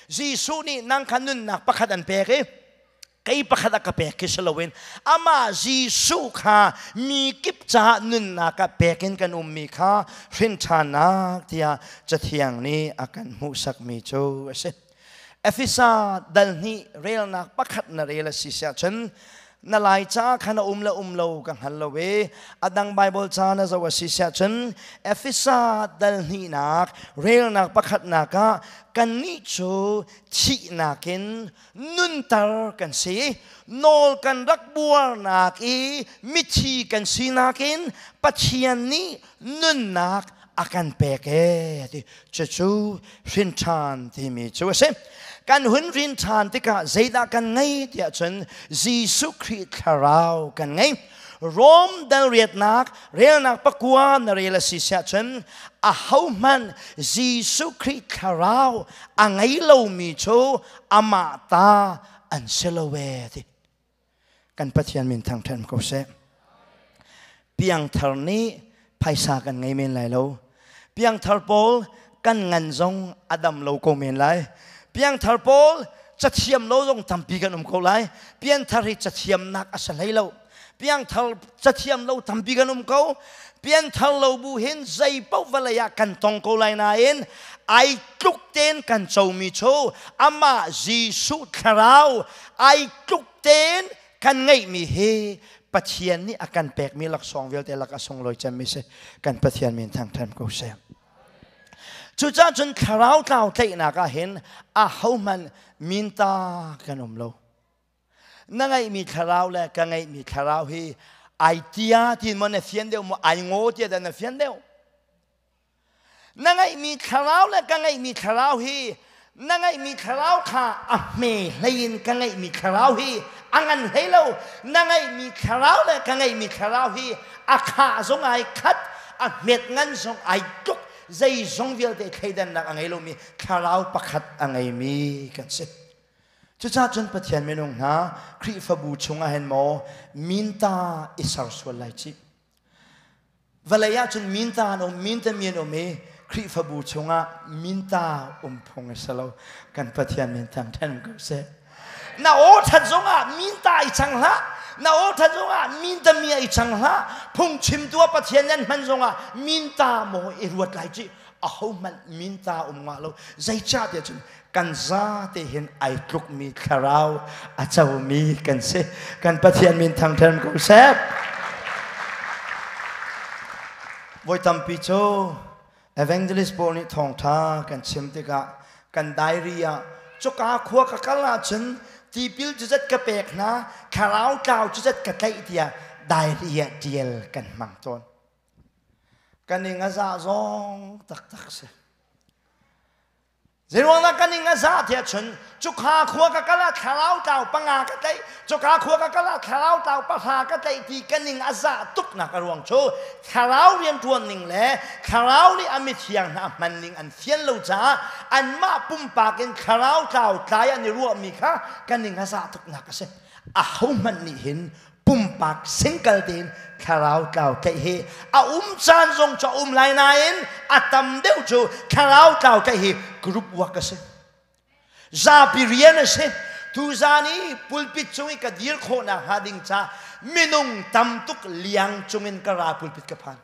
Jesuh nih nang kha nunnak pakhat an pek i kei pakhat a ka pek khi si loin amah Jesuh kha mi kip caah nunnak ah pek in kan ummi kha hrinṭhannak tiah Cathiang nih a kan hmuhsakmi cu a si. Efesa dal hnih relnak pakhat na rel a si siah cun na lai ca kha na um le um lo ka hngal lo i a dang Bible ca na zoh a si siah cun Efesa dal hnihnak relnak pakhatnak ah kannih cu thihnak in nunter kan si. Nawl kan rak buarnak i mithi kan sinak in Pathian nih nunnak a kan pek ee ti. Cucu hrinṭhan timi cu a si. Kan hun hrinṭhan tikah zeidah kan ngei tiah cun Jesuh Khrih thlarau kan ngei. Rom dal riatnak relnak pakua na rel a si siah cun ahohmanh Jesuh Khrih thlarau a ngei lomi cu amah ta an si lo ee ti. Kan Pathian min thangṭhat ko seh. Piangthar nih phaisa kan ngei men lai lo. Piangthar pawl kan ngan zong a dam lo ko men lai. Piangthar pawl cathiam lo zong tampi kan um ko lai. Piangthar hi cathiamnak a si hlei lo. Piangthar cathiam lo tampi kan um ko. Piangthar lo bu hin zei paoh vawlei ah kan tong ko lai nain ai tluk tein kan comi cu amah Jesuh thlarau ai tluk tein kan ngeihmi hi Pathian nih a kan pekmi laksawng vialte lak a sunglawi cemmi si. Kan Pathian min thangṭhat ko seh. Cucaah cun thlarau tlau tlaihnak ah hin ahohmanh minta kan um lo. Na ngeihmi thlarau le ka ngeihmi thlarau hi ai tia ti maw na fian deuh maw ai ngaw tia dah na fian deuh? Na ngeihmi thlarau le ka ngeihmi thlarau hi na ngeihmi thlarau kha a hme hlei in ka ngeihmi thlarau hi a ngan hlei lo. Na ngeihmi thlarau le ka ngeihmi thlarau hi a khah zong ai khat, a hmet ngan zong ai tluk, zeizong vialte thleidannak a ngei lomi thlarau pakhat a ngeimi kan si. Cucaah cun Pathian minung hna Khrihfabu chungah hin maw minta i ser sual lai cih. Vawlei ah cun minta an um, minta mi an um i Khrihfabu chungah minta um phung a si lo. Kan Pathian min thangṭhat ko seh. Na aw ṭhat zongah minta i cang hlah. Na aw ṭhat zongah minta mi i cang hlah. Phungchimtu ah Pathian nan hman zongah minta maw i ruat lai cih. Ahohmanh minta um ngah lo. Zeicahtiah cun kan zate hin ai tlukmi thlarau a comi kan si. Kan Pathian min thangṭhat ko seh. Voi tampi cu evangelist pawl nih thawngṭha kan chim tikah kan diary ah cuka khua ka kal ahcun tipil cu zat ka pek hna, thlarau tlau cu zat ka tlaih tiah diary ah ṭial kan hmang tawn. Kan ing a zah zong taktak si. Zeiruangah kan ing a za tiah cun cukha khua ka kal ah thlarau tlau panga ka tlaih, cukha khua ka kal ah thlarau tlau pahra ka tlaih ti kan ing a za tuknak a ruang cu thlarau rianṭuan ning le thlarau nih a mithiang hna a hman ning an fian lo caah anmah pumpak in thlarau tlau tlai an i ruahmi kha kan ing a za tuknak a si. Ahohmanh nih hin pumpak single tein thlarau tlau tlaih hi a um caan zong cu a um lai nain a tam deuh cu thlarau tlau tlaih hi group work a si. Zapi rian a si. Tuzan i pulpit cung i ka dir khawhnak hnga ding ca minung tam tuk liang cungin ka ra pulpit ka phan.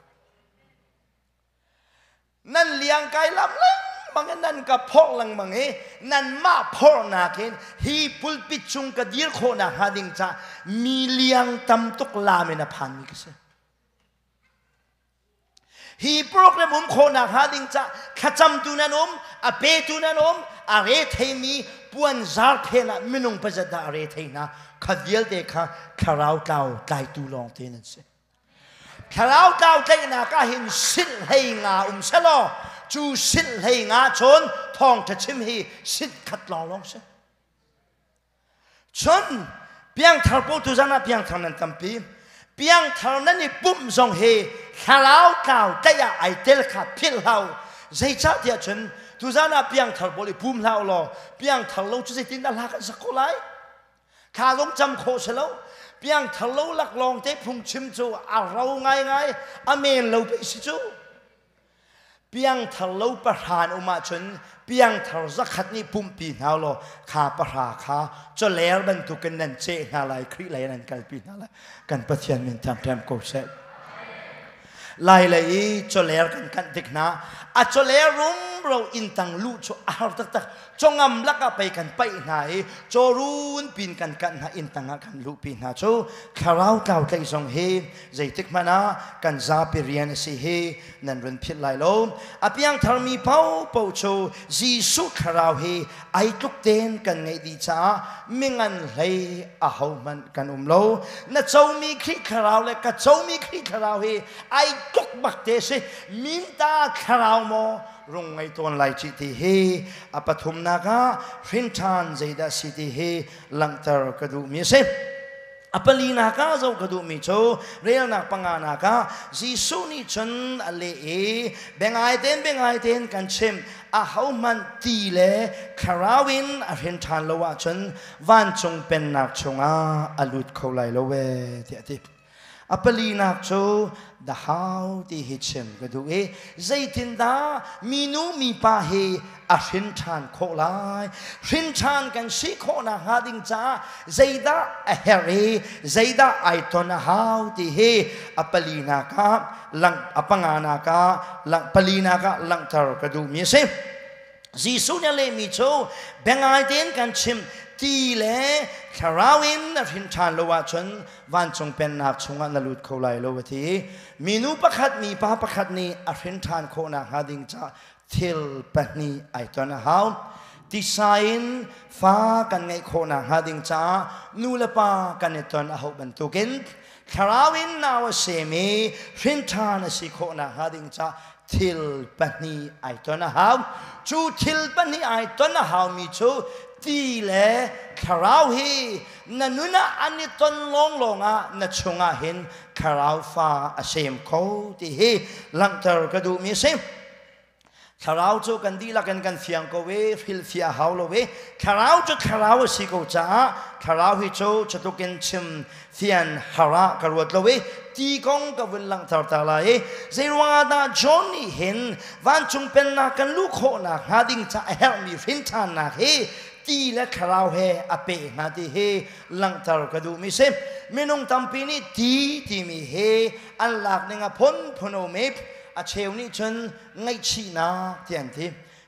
Nan liang kai lam lengmang in nan ka phorh lengmang i nanmah phorhnak in hi pulpit cung ka dir khawhnak hnga ding ca mi liang tam tuk lam in a phanmi ka si. Hi program um khawhnak hnga ding ca thlacamtu nan um, a petu nan um, a re theimi puan zar phen ah minung pazat dah a re thei hna kha vialte kha thlarau tlau tlaitu lawng te nan si. Thlarau tlau tlaihnak ah hin silh hlei nga um selaw cu silh hlei nga cun thawngṭha chim hi silh khat lawnglawng si. Cun piangthar pawl tuzan ah piangthar nan tampi. Piangthar nan i pumh zong hi thlarau tlau tlaih ah ai tel kha philh hlah u. Zeicahtiah cun tuzan ah piangthar pawl i pum hlah u law piangthar lo cu zeitindah hla kan sak khawh lai? Thla zong cam khawh si lo. Piangthar lo laklawng te phungchim cu a ro ngaingai, a men lo pei si cu. Piangthar lo pahra an um ahcun piangthar zakhat nih pumhpi hna law kha pahra kha chawler bantukin nan ceh hna lai, Khrih lei nan kalpi hna lai. Kan Pathian min ṭhiamṭhiam ko seh. Lai lei i chawler kan kanh tik hna a chawler rumro inn tang luh cu a har taktak. Congam lakah pei kan paih hna i cawrun pin kan kanh hna inn tangah kan luhpi hna cu thlarau tlau tlaih zong hi zeitik hmanh ah kan zapi rian a si hi nan run philh lai lo. A piangtharmi paohpaoh cu Jesuh thlarau hi ai tluk tein kan ngeih dih caah mingan hlei ahohmanh kan um lo. Na comi Khrih thlarau le ka comi Khrih thlarau hi ai tluk bak te si. Minta thlarau maw rung ngei tawn lai ci ti hi a pathumnak ah hrinṭhan zeidah si ti hi langhter ka duhmi a si. A palinak ah zoh ka duhmi cu relnak panganak ah Jesuh nih cun a leh i biangai tein biangai tein kan chimh ahohmanh ti le thlarau in a hrin ṭhan lo ahcun vancung pennak chungah a lut kho lai lo ee tiah a ti. A palinak cu the how ti hi chim ka duh i zeitindah minu mipa hi a hrin ṭhan khawh lai? Hrin ṭhan kan si khawhnak hnga ding caah zeidah a herh i zeidah ai ton a hau ti hi a palinak ah lang a panganak ah lang palinak ah langhter ka duhmi a si. Jesuh nih a lehmi cu biangai tein kan chim ti le thlarau in na hrin ṭhan lo ahcun vancung pennak chungah na lut kho lai lo a ti. Minu pakhat mipa pakhat nih a hrin ṭhan khawhnak hnga ding caah thil pahnih ai ton a hau. Tisa in fa kan ngeih khawhnak hnga ding caah nu le pa kan i ton a hauh bantukin thlarau in nau a sem i hrin ṭhan a si khawhnak hnga ding caah thil pahnih ai ton a hau. Cu thil pahnih ai ton a haumi cu ti le thlarau hi na nun ah an i ton lawnglawng ah na chungah hin thlarau fa a sem kho ti hi langhter ka duhmi a si. Thlarau cu kan dihlak in kan fiang ko i hrilhfiah hau lo i thlarau cu thlarau a si ko caah thlarau hi cu cutluk in chim fian har ah ka ruat lo i ti kong ka vun langhter ta lai i zeiruangah dah John nih hin vancung pennak kan luh khawhnak hnga ding ca a herhmi hrinṭhannak hi ti le thlarau he a peh hnga ti hi langhter ka duhmi si. Minung tampi nih ti timi hi an lak ning a phunphun um i a cheu nih cun ngaihchihnak ti an ti.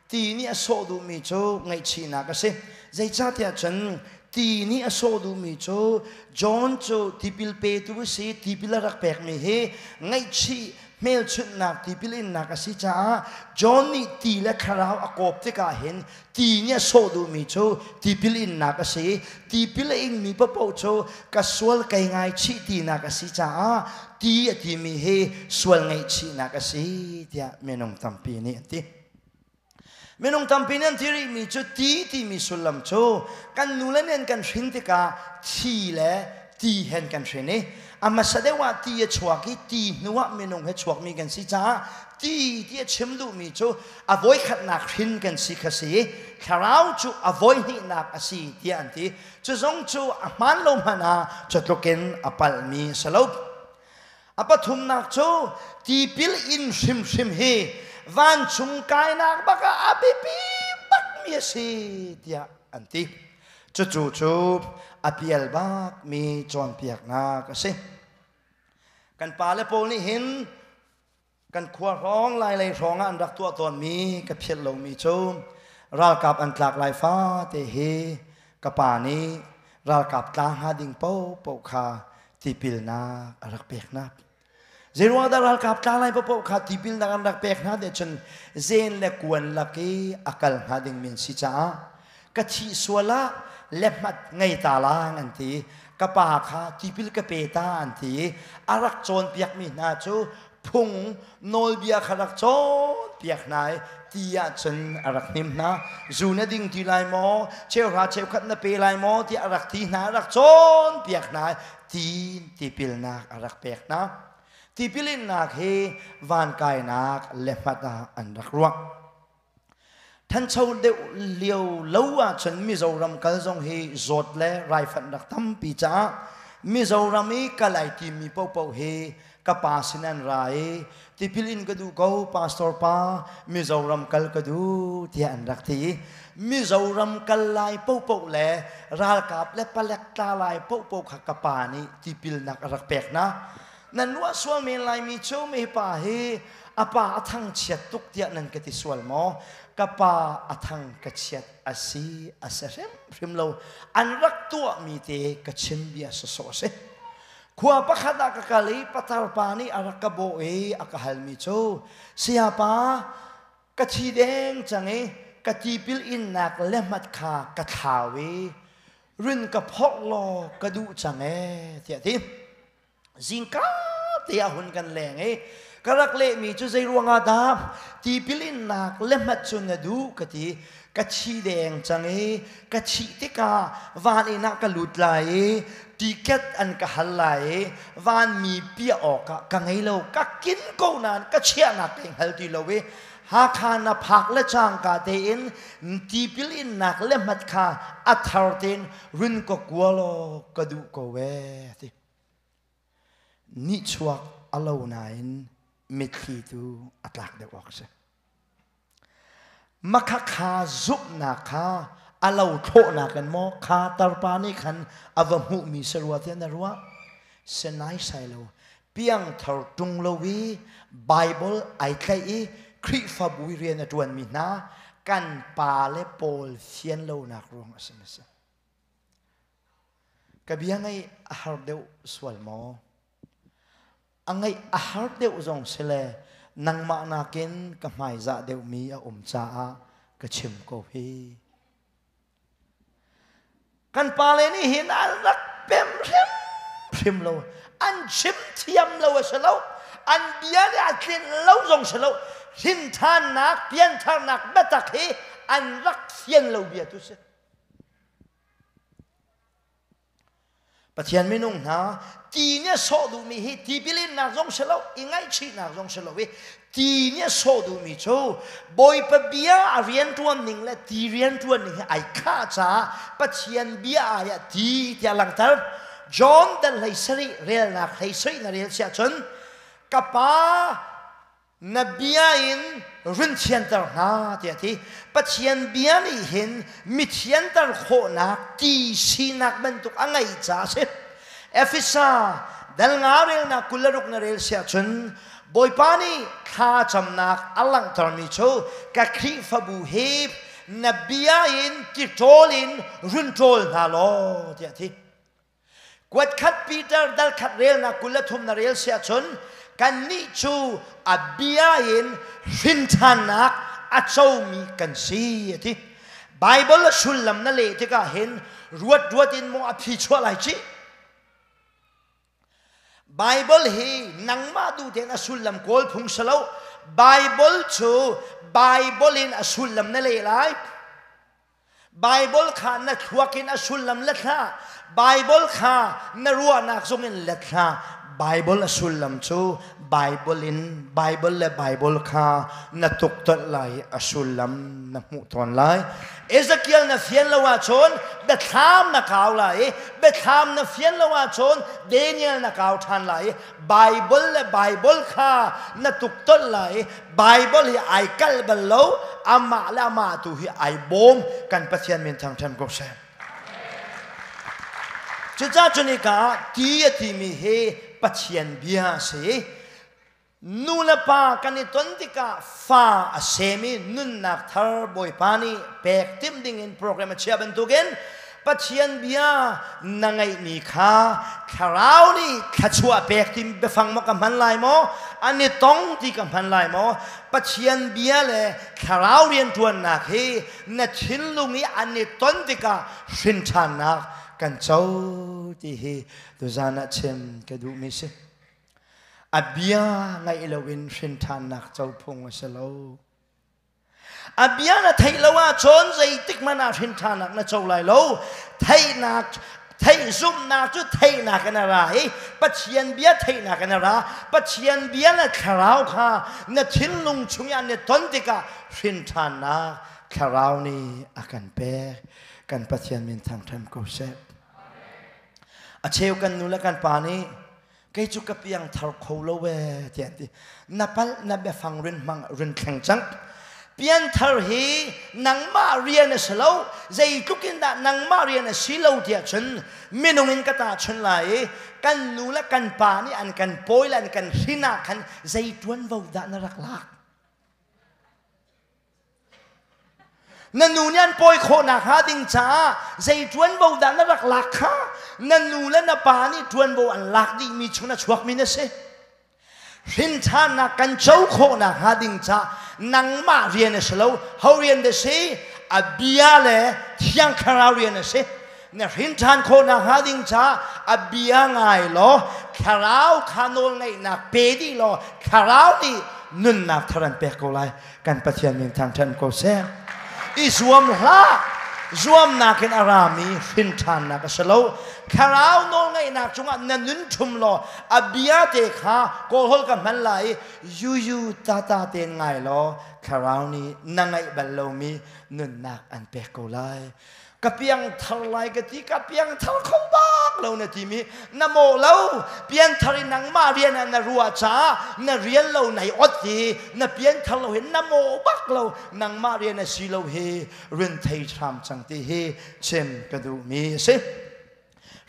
Ti nih a sawh duhmi cu ngaihchihnak a si. Zeicahtiah cun ti nih a sawh duhmi cu John cu tipil petu a si, tipil a rak pekmi hi ngaihchih hmelchunhnak tipil innak a si caah John nih ti le thlarau a kawp tikah hin ti nih a sawh duhmi cu tipil innak a si. Tipil a ingmi paohpaoh cu ka sual kai ngaichih tinak a si caah ti a timi hi sual ngaihchihnak a si tiah minung tampi nih an ti. Minung tampi nih an ti rihmi cu ti timi sullam cu kan nule nih an kan hrin tikah thi le ti hen kan hrin i a hmasa deuh ah ti a chuak i ti hnu ah minung he chuakmi kan si caah ti ti a chim duhmi cu a voikhatnak hrin kan si kha si i thlarau cu a voihnihnak a si tiah an ti. Cu zong cu a hmaan lo hmanh ah cu tluk in a palhmi a si lo. A pathumnak cu tipil in hrimhrim hi vancung kainak bak ah a biapi bakmi a si tiah an ti. Cucu cu a pial bakmi cawnpiaknak a si. Kan pale pawl nih hin kan khua hrawng lailei hrawng ah an rak tuah tawnmi ka philh lomi cu ralkap an tlak lai fate hi ka pa nih ralkap tla hnga ding paohpaoh kha tipilnak a rak pek hna. Zeiruang dah ralkap tla lai paohpaoh kha tipilnak an rak pek hna ti cun zen le kuan lak i a kal hnga ding min si caah ka thih sual ah lehmat ngei ta lang an ti. Ka pa kha tipil ka pe ta an ti i a rak cawnpiakmi hna cu phung nawlbia kha rak cawnpiak hna i ti ahcun a rak hnim hna. Zu na ding ti lai maw, cheuhra cheukhat na pe lai maw tiah a rak ti hna, a rak cawnpiak hna i ti tipilnak a rak pek hna. Tipilinnak hi vankainak lehmat ah an rak ruah. Thancho deuh lio lo ahcun Mizoram kal zong hi zawt le raifanh rak tampi caah Mizoram i kal ai timmi paohpaoh hi ka pa sin an ra i tipil in ka duh ko pastor pa, Mizoram kal ka duh tiah an rak ti i Mizoram kal lai paohpaoh le ralkap le palek tla lai paohpaoh kha ka pa nih tipilnak a rak pek hna. Nan ruah sual men laimi cu mi pa hi a pa a thangchiat tuk tiah nan ka ti sual maw? Ka pa a thang ka chiat a si a si hrimhrim lo. An rak tuahmi te ka chim bia sawsawh a si. Khua pakhat ah ka kal i patar pa nih a rak ka bawh i a ka halmi cu, sayapa, ka thi deng cang i ka tipil innak lehmat kha ka thlau i rin ka phorh law ka duh cang ee tiah ti. Zingka te ah hun kan leng i ka rak lehmi cu zei ruangah dah tipil innak lehmat cu na duh ka ti. Ka thi deng cang i ka thih tikah van inn ah ka lut lai i ticket an ka hal lai i vanmi piah awkah ka ngei lo, ka kin ko nain ka chiahnak ka i hngal ti lo i Hakha na phak le cangka tein tipil innak lehmat kha a thar tein run ka kua law ka duh ko ee ti. Nihchuak a lo nain mitthli tu a tlak deuh awk a si. Makhakha zumhnak kha a lo thlawhnak in maw kha tarpa nih khan a va hmuhmi sarua tiah na ruah? Sinai sai lo. Piangthar ṭung lo i Bible ai tlaih i Khrihfabu i rian a ṭuanmi hna kan pale pawl fian lonak ruang a si si. Ka bia ngaih a har deuh sual maw? A ngaih a har deuh zong si le nangmah nakin ka hmaizah deuhmi a um caah ka chim ko hi. Kan pale nih hin an rak pem hrimhrim lo. An chim thiam lo a si lo. An bia nih a tlinh lo zong si lo. Hrinthannak, piantharnak biatak hi an rak fian lo bia tu si. Pathian minung hna ti nih a sawh duhmi hi tipilinnak zong si lo i ngaihchihnak zong si lo i ti nih a sawh duhmi cu Bawipa bia a rianṭuan ning le ti rianṭuan ning hi ai khah caah Pathian bia ai ah ti tiah langhter. John dal 17 relnak 17 na rel siah cun ka pa na bia in run thianter hna tiah a ti. Pathian bia nih hin mi thianter khawhnak ti sinak bantuk a ngeih caah a si. Efesa dal nga relnak 26 na rel siah cun Bawipa nih thla camnak a langhtermi cu ka Khrihfabu hi na bia in ti ṭawl in run ṭawl hna law tiah a ti. Kuatkhat Peter dal khat relnak 23 na rel siah cun kannih cu a bia in hrinthannak a comi kan si a ti. Bible a sullam na leh tikah hin ruat ruat in maw a phi chuah lai cih. Bible hi nangmah duh tein a sullam kawl phung si lo. Bible cu Bible in a sullam na leh lai. Bible kha na thluak in a sullam let hlah. Bible kha na ruahnak zong in let hlah. Bible a sullam cu Bible in Bible le Bible kha na tuktonh lai a sullam na hmuh tawn lai. Ezekiel na fian lo ahcun biathlam na kau lai i biathlam na fian lo ahcun Daniel na kau ṭhan lai i Bible le Bible kha na tuktonh lai i Bible hi ai kalh bal lo, amah le amah tu hi ai bawm. Kan Pathian min thangṭhat ko seh. Cucaah cunika ah ti a timi hi Pathian bia a si. Nu le pa kan i ton tikah fa a sem i nunnak thar Bawipa nih pek timh dingin program a chiah bantukin Pathian bia na ngeihmi kha thlarau nih thluachuah pek ti biafang maw ka hman lai maw, an i tong ti ka hman lai maw? Pathian bia le thlarau rianṭuannak hi na thinlung i an i ton tikah hrinṭhannak kan co ti hi tuzan ah chim ka duhmi si. A bia ngaih loin hrinṭhannak co phung a si lo. A bia na theih lo ahcun zeitik hmanh ah hrinṭhannak na co lai lo. Theihnak theih zumhnak cu theihnak in a ra i Pathian bia theihnak in a ra. Pathian bia le thlarau kha na thinlung chung i an i ton tikah hrinṭhannak thlarau nih a kan pek. Kan Pathian min thangṭhat ko seh. A cheu kan nu le kan pa nih kei cu ka piang thar kho lo ee tiah an ti. Na palh, na biafang rin hmang rin thleng cang. Pianthar hi nangmah rian a si lo, zeitluk in dah nangmah rian a si lo tiah cun minung in ka tahchun lai i kan nu le kan pa nih an kan pawi le an kan hrin ah khan zei ṭuanvo dah na rak lak? Na nu nih an pawi khawh nakhnga ding caah zei ṭuanvo dah na rak lak kha na nu le na pa nih ṭuanvo an lak dihmi chung na chuakmi na si. Hrinṭhannak kan co khawh nakhnga ding caah nangmah rian a si lo, ho rian dah si? A bia le Thiang Thlarau rian a si. Na hrinṭhan khawh nakhnga ding caah a bia ngai law Thlarau kha nawlngeihnak pe dih law Thlarau nih nunnak thar an pek ko lai. Kan Pathian min thangṭhat ko seh. I zuam hlah. Zuamnak in a rami hrinṭhannak a si lo. Thlarau nawlngeihnak cungah na nun ṭhum law a bia te kha kawlhawl ka hman lai i yuyu tata tein ngai law Thlarau nih na ngaih bal lomi nunnak an pek ko lai. Ka piang thar lai ka ti, ka piang thar kho bak lo na timi na mawh lo. Pianthar i nangmah rian ah na ruah caah na rian lo nai ot hi na pianthar lo hi na mawh bak lo. Nangmah rian a si lo hi rin thei hram cang ti hi chim ka duhmi a si.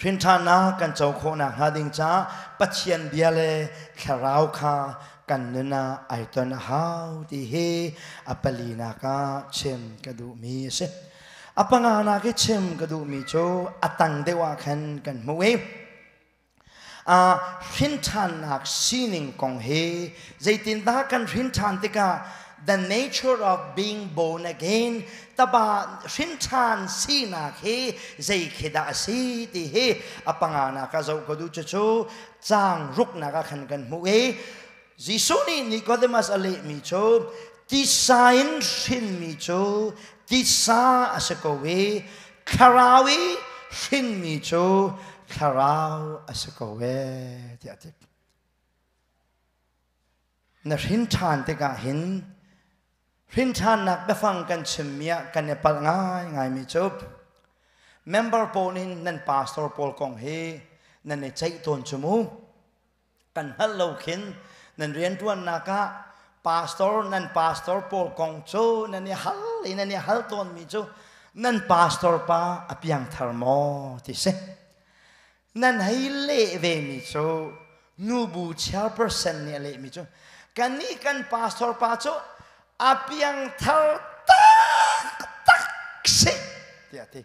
Hrinṭhannak kan co khawhnak hnga ding caah Pathian bia le thlarau kha kan nun ah ai ton a hau ti hi a palinak ah chim ka duhmi a si. A panganak i chim ka duhmi cu a tang deuh ah khan kan hmuh i hrinṭhannak sining kong hi zeitindah kan hrinṭhan tikah the nature of being born again taba hrinṭhan sinak hi zei khi dah a si ti hi a panganak ah zoh ka duh. Cucu caang ruknak ah khan kan hmuh i Jesuh nih Nicodemus a lehmi cu tisa in hrinmi cu tisa a si ko i thlarau i hrinmi cu thlarau a si ko ee tiah a ti. Na hrin ṭhan tikah hin hrin ṭhannak biafang kan chimmi ah kan i palh ngaingaimi cu member pawl in nan pastor pawl kong hi nan i ceih tawn cu mu. Kan hngalh lo khin nan rianṭuannak ah pastor nan pastor pawl kong cu nan i hal i nan i hal tawnmi cu nan pastor pa a piangthar maw ti si. Nan hei leh vemi cu nubu chairperson nih a lehmi cu kannih kan pastor pa cu a piangthar taktak si tiah a ti.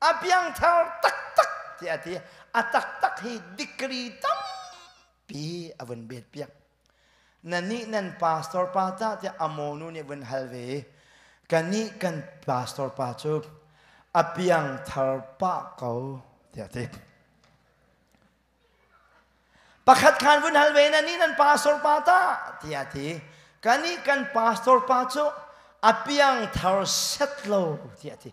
A piangthar taktak tiah a ti. A taktak hi degree tampi a vun bet piak. Na nih nan pastor pa ta tiah a mawnu nih vun hal ve. Kannih kan pastor pa cu a piangthar pah ko tiah a ti. Pakhat khan vun hal ve, na nih nan pastor pa ta tiah a ti. Kan i kan pastor pa cu a piangthar set lo tiah a ti.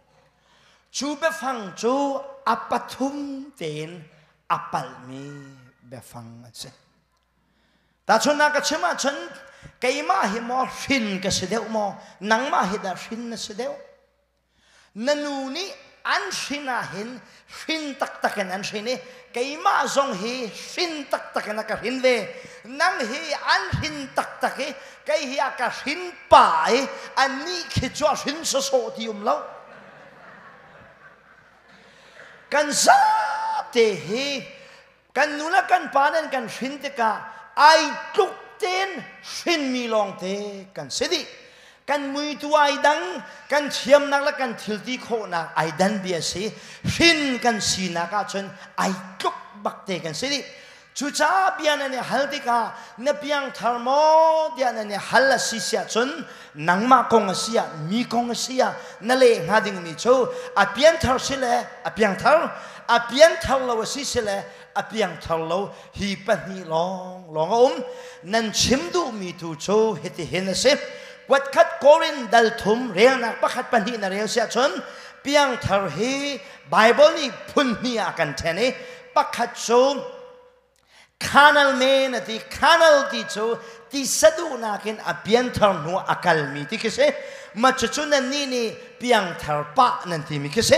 Cu biafang cu a pathum tein a palhmi biafang an si. Tahchunhnak ka chim ahcun keimah hi maw hrin ka si deuh maw nangmah hi dah hrin na si deuh? Na nu nih an hrin ah hin hrin taktak in an hrin i keimah zong hi hrin taktak in a ka hrin ve. Nang hi an hrin taktak i kei hi a ka hrin pa i annih khi cu a hrin sawsawh ti um lo. Kan zate hi kan nu le kan pa nan kan hrin tikah ai tluk tein hrinmi lawngte kan si dih. Kan muitu ai dang, kan thiamnak le kan thilti khawhnak ai dan bia si. Hrin kan sinak ahcun ai tluk bak te kan si dih. Cucaah bia nan i hal tikah na piangthar maw tiah nan i hal a si siah cun nangmah kong a si ah mi kong a si ah na leh hnga dingmi cu a pianthar si le a piangthar, a pianthar lo a si si le a piangthar lo hi pahnih lawng lawng a um. Nan chim duhmi tu cu hitihin a si. Kuatkhat Korin dal thum relnak pakhat pahnih na rel siah cun piangthar hi Bible nih phun hnih ah a kan ṭhen i pakhat cu carnal men a ti. Carnal ti cu tisa duhnak in a pianthar hnu a kalmi ti khi si. Ma cucu nannih nih piangthar pah nan timi khi si.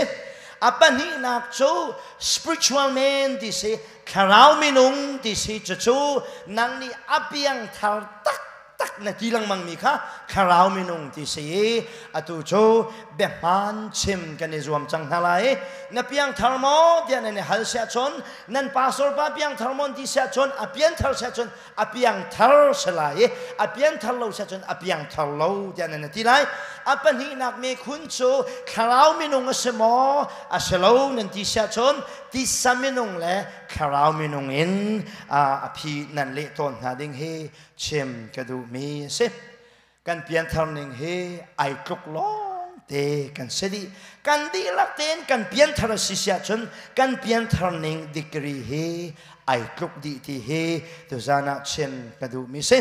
A pahnihnak cu spiritual man ti si, thlarau minung ti si. Cucu nang nih a piangthar tak tak na ti lengmang mi kha thlarau minung ti si i atu cu biahmaan chim kan i zuam cang hna lai. Na piangthar maw tiah nan i hal siah cun, nan pastor pa piangthar maw ti siah cun, a pianthar siah cun a piangthar si lai i a pianthar lo siah cun a piangthar lo tiah nan ti lai. A pahnihnak mekhun cu thlarau minung a si maw a si lo nan ti siah cun, tisa minung le thlarau minung in a phi nan leh tawn hna ding hi chim ka duhmi a si. Kan pianthar ning hi ai tluk lawng te kan si dih. Kan dihlak tein kan pianthar a si siah cun kan pianthar ning degree hi ai tluk dih ti hi tuzan ah chim ka duhmi si.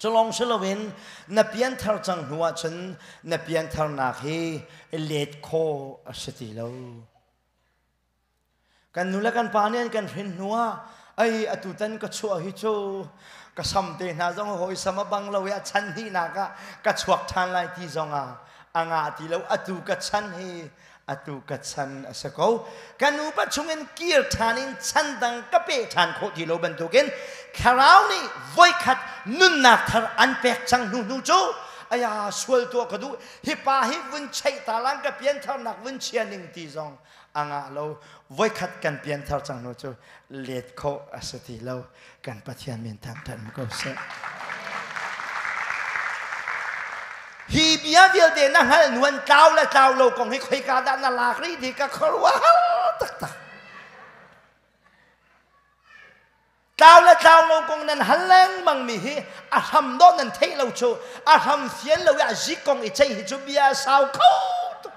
Culong si loin na pianthar cang hnu ahcun na piantharnak hi let khawh a si ti lo. Kan nu le kan pa nih an kan hrin hnu ah ei atutan ka chuah hi cu ka sam te hna zong hawi sam a bang lo i a chan hnihnak ah ka chuak ṭhan lai ti zong ah a ngah ti lo. Atu ka chan hi atu ka chan a si ko. Ka nupa chungin kir ṭhan in chan dang ka pe ṭhan khawh ti lo bantukin thlarau nih voikhat nunnak thar an pek cang hnu hnu cu aya sual tuah ka duh hi pa hi vun cheih ta lang ka piantharnak vun chia ning ti zong a ngah lo. Voikhat kan pianthar cang hnu cu let khawh a si ti lo. Kan Pathian min thangṭhat ko seh. Hi bia vialte na hngalh nuan tlau le tlau lo kong hi khoika dah na lak rih ti ka khuaruah taktak. Tlau le tlau lo kong nan hal lengmang mi hi a hram dawh nan theih lo cu a hram fian lo i a zik kong i ceih hi cu bia sau kho tuk.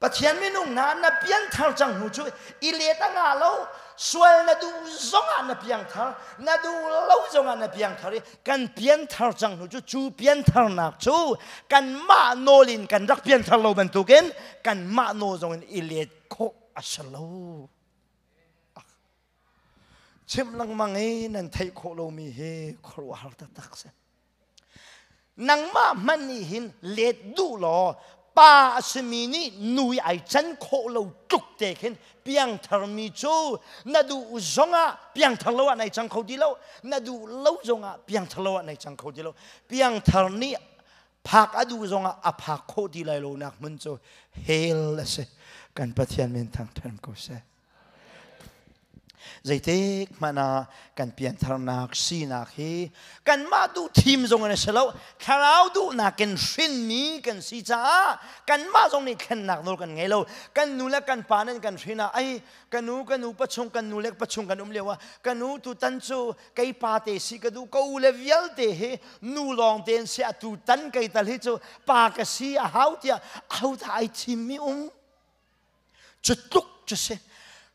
Pathian minung hna na pianthar cang hnu cu i let a ngah lo. Sual na duh zongah na piangthar, na duh lo zongah na piangthar i kan pianthar cang hnu cu cu piantharnak cu kanmah nawl in kan rak pianthar lo bantukin kanmah nawl zongin i let khawh a si lo. Chim lengmang i nan theih khawh lomi hi khuaruahhar taktak si. Nangmah hmanh nih hin let duh law pa a simi nih nu i ai can khawh lo tluk te khin piangtharmi cu na duh zongah piangthar lo ah nai cang kho ti lo, na duh lo zongah piangthar lo ah nai cang kho ti lo. Piangthar nih phak a duh zongah a phak khawh ti lai lo nak hmun cu hell a si. Kan Pathian min thangṭhat ko seh. Zeitik hmanh ah kan piantharnak sinak hi kanmah duh thim zong in a si lo, thlarau duhnak in hrinmi kan si caah kanmah zong nih thlennak nawl kan ngei lo. Kan nu le kan pa nan kan hrin ah ai ka nu ka nu pachung kan nu le pachung kan um lio ah ka nu tutan cu kei pa te si ka duh, ka u le vialte hi nu lawng tein si atu tan kei tal hi cu pa ka si a hau tiah ahodah ai thimmi um? Cu tluk cu si.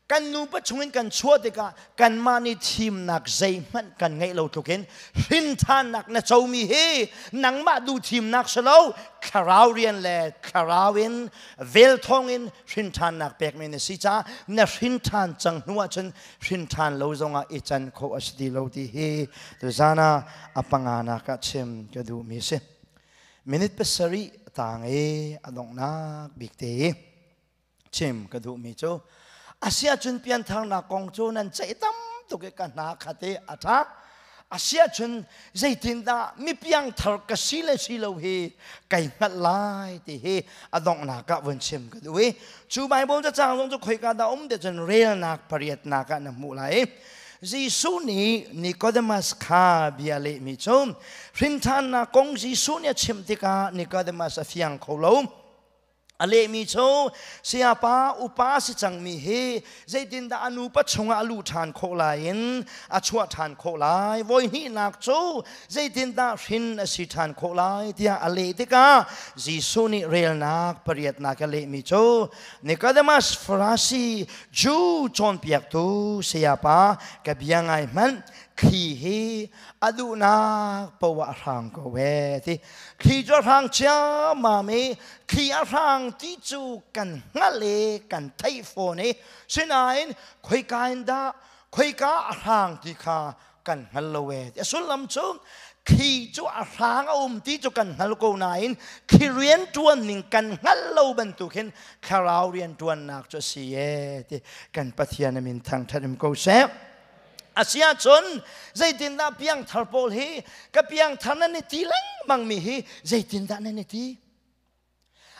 Kan nupa chungin kan chuah tikah kanmah nih thimnak zeihmanh kan ngeih lo tlukin hrinthannak na comi hi nangmah duh thimnak si lo, thlarau rian le thlarau in vel thawngin hrinthannak pekmi na si caah na hrinthan cang hnu ahcun hrinthan lo zongah i can khawh a si ti lo ti hi tuzan ah a panganak ah chim ka duhmi si. Minute 7 tang i a donghnak bik te i chim ka duhmi cu asiahcun piantharnak kong cu nan ceih tam tuk i ka hna khat i a ṭha. Asiahcun zeitindah mi piangthar ka si le si lo hi kai hngalh lai ti hi a donghnak ah vun chim ka duh i cu Bible cacang zong cu khoika dah um ti cun relnak pariatnak ah na hmuh lai. Jesuh nih Nicodemus kha bia lehmi cu hrinthannak kong Jesuh nih a chimh tikah Nicodemus a fiang kho lo. A lehmi cu, "Sayapa, upa si cangmi hi zeitindah a nupa chungah a luh ṭhan khawh lai in a chuah ṭhan khawh lai? Voi hnihnak cu zeitindah hrin a si ṭhan khawh lai?" tiah a leh tikah Jesuh nih relnak pariatnak a lehmi cu, "Nicodemus, Farasi Jew cawnpiaktu sayapa, ka bia ngai hmanh. Thli hi a duhnak poah a hrang ko ee," ti. Thli cu a hrang ciammam i thli a hrang ti cu kan hngalh i kan theih fawn i sinain khoika in dah khoika a hrang ti kha kan hngal lo ee. A sullam cu thli cu a hrang a um ti cu kan hngal ko nain thli rianṭuan ning kan hngalh lo bantuk hin thlarau rianṭuannak cu a si ee ti. Kan Pathian a min thangṭhat um ko seh. Asiahcun zeitindah piangthar pawl hi ka piangthar nan i ti lengmang mi hi zeitindah nan i ti?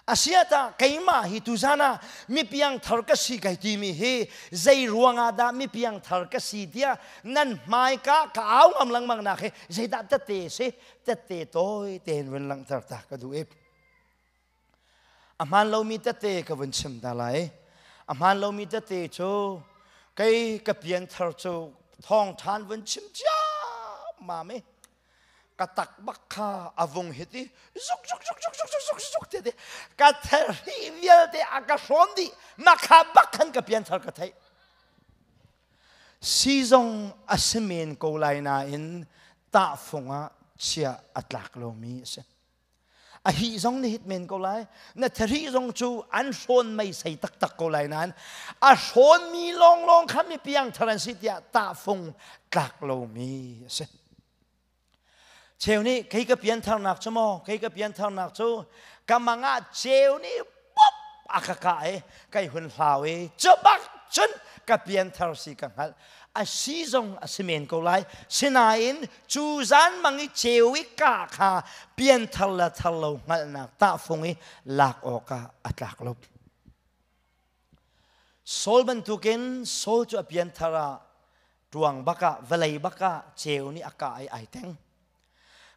Asiah keimah hi tuzan ah mi piangthar ka si kai timi hi zei ruangah dah mi piangthar ka si tiah nan hmaika ka au ngam lengmang nak hi zeidah tette si? Tette tawi tein vun langhter ta ka duh i A hmaan lomi tette ka vun chim ta lai. A hmaan lomi tette cu kei ka pianthar cu thawngṭhan vun chim ciammam i ka tak bak kha a vung hit i zuk zuk zuk zuk zuk zuk zuk te ka theri vialte a ka hrawn dih. Mah kha bak khan ka pianthar ka theih. Sizong a si men ko lai nain tahfung ah chia a tlak lomi a si. A hi zong na hit men ko lai. Na thari zong cu an hrawn meisei taktak ko lai nain a hrawnmi lawnglawng kha mi piangthar an si tiah tahfung tlak lomi a si. Cheu nih kei ka piantharnak cu maw, kei ka piantharnak cu ka mang ah ceu nih pop a ka kah i kai hun hlau i cu bak cun ka pianthar si ka hngalh. A si zong a si men ko lai. Sinain cu zan mang i ceu i kah kha pianthar le thar lo hngalhnak tahfung i lak awkah a tlak lo. Saul bantukin Saul cu a pianthar ah ṭuang bakah vawlei bakah ceu nih a kah i ai teng.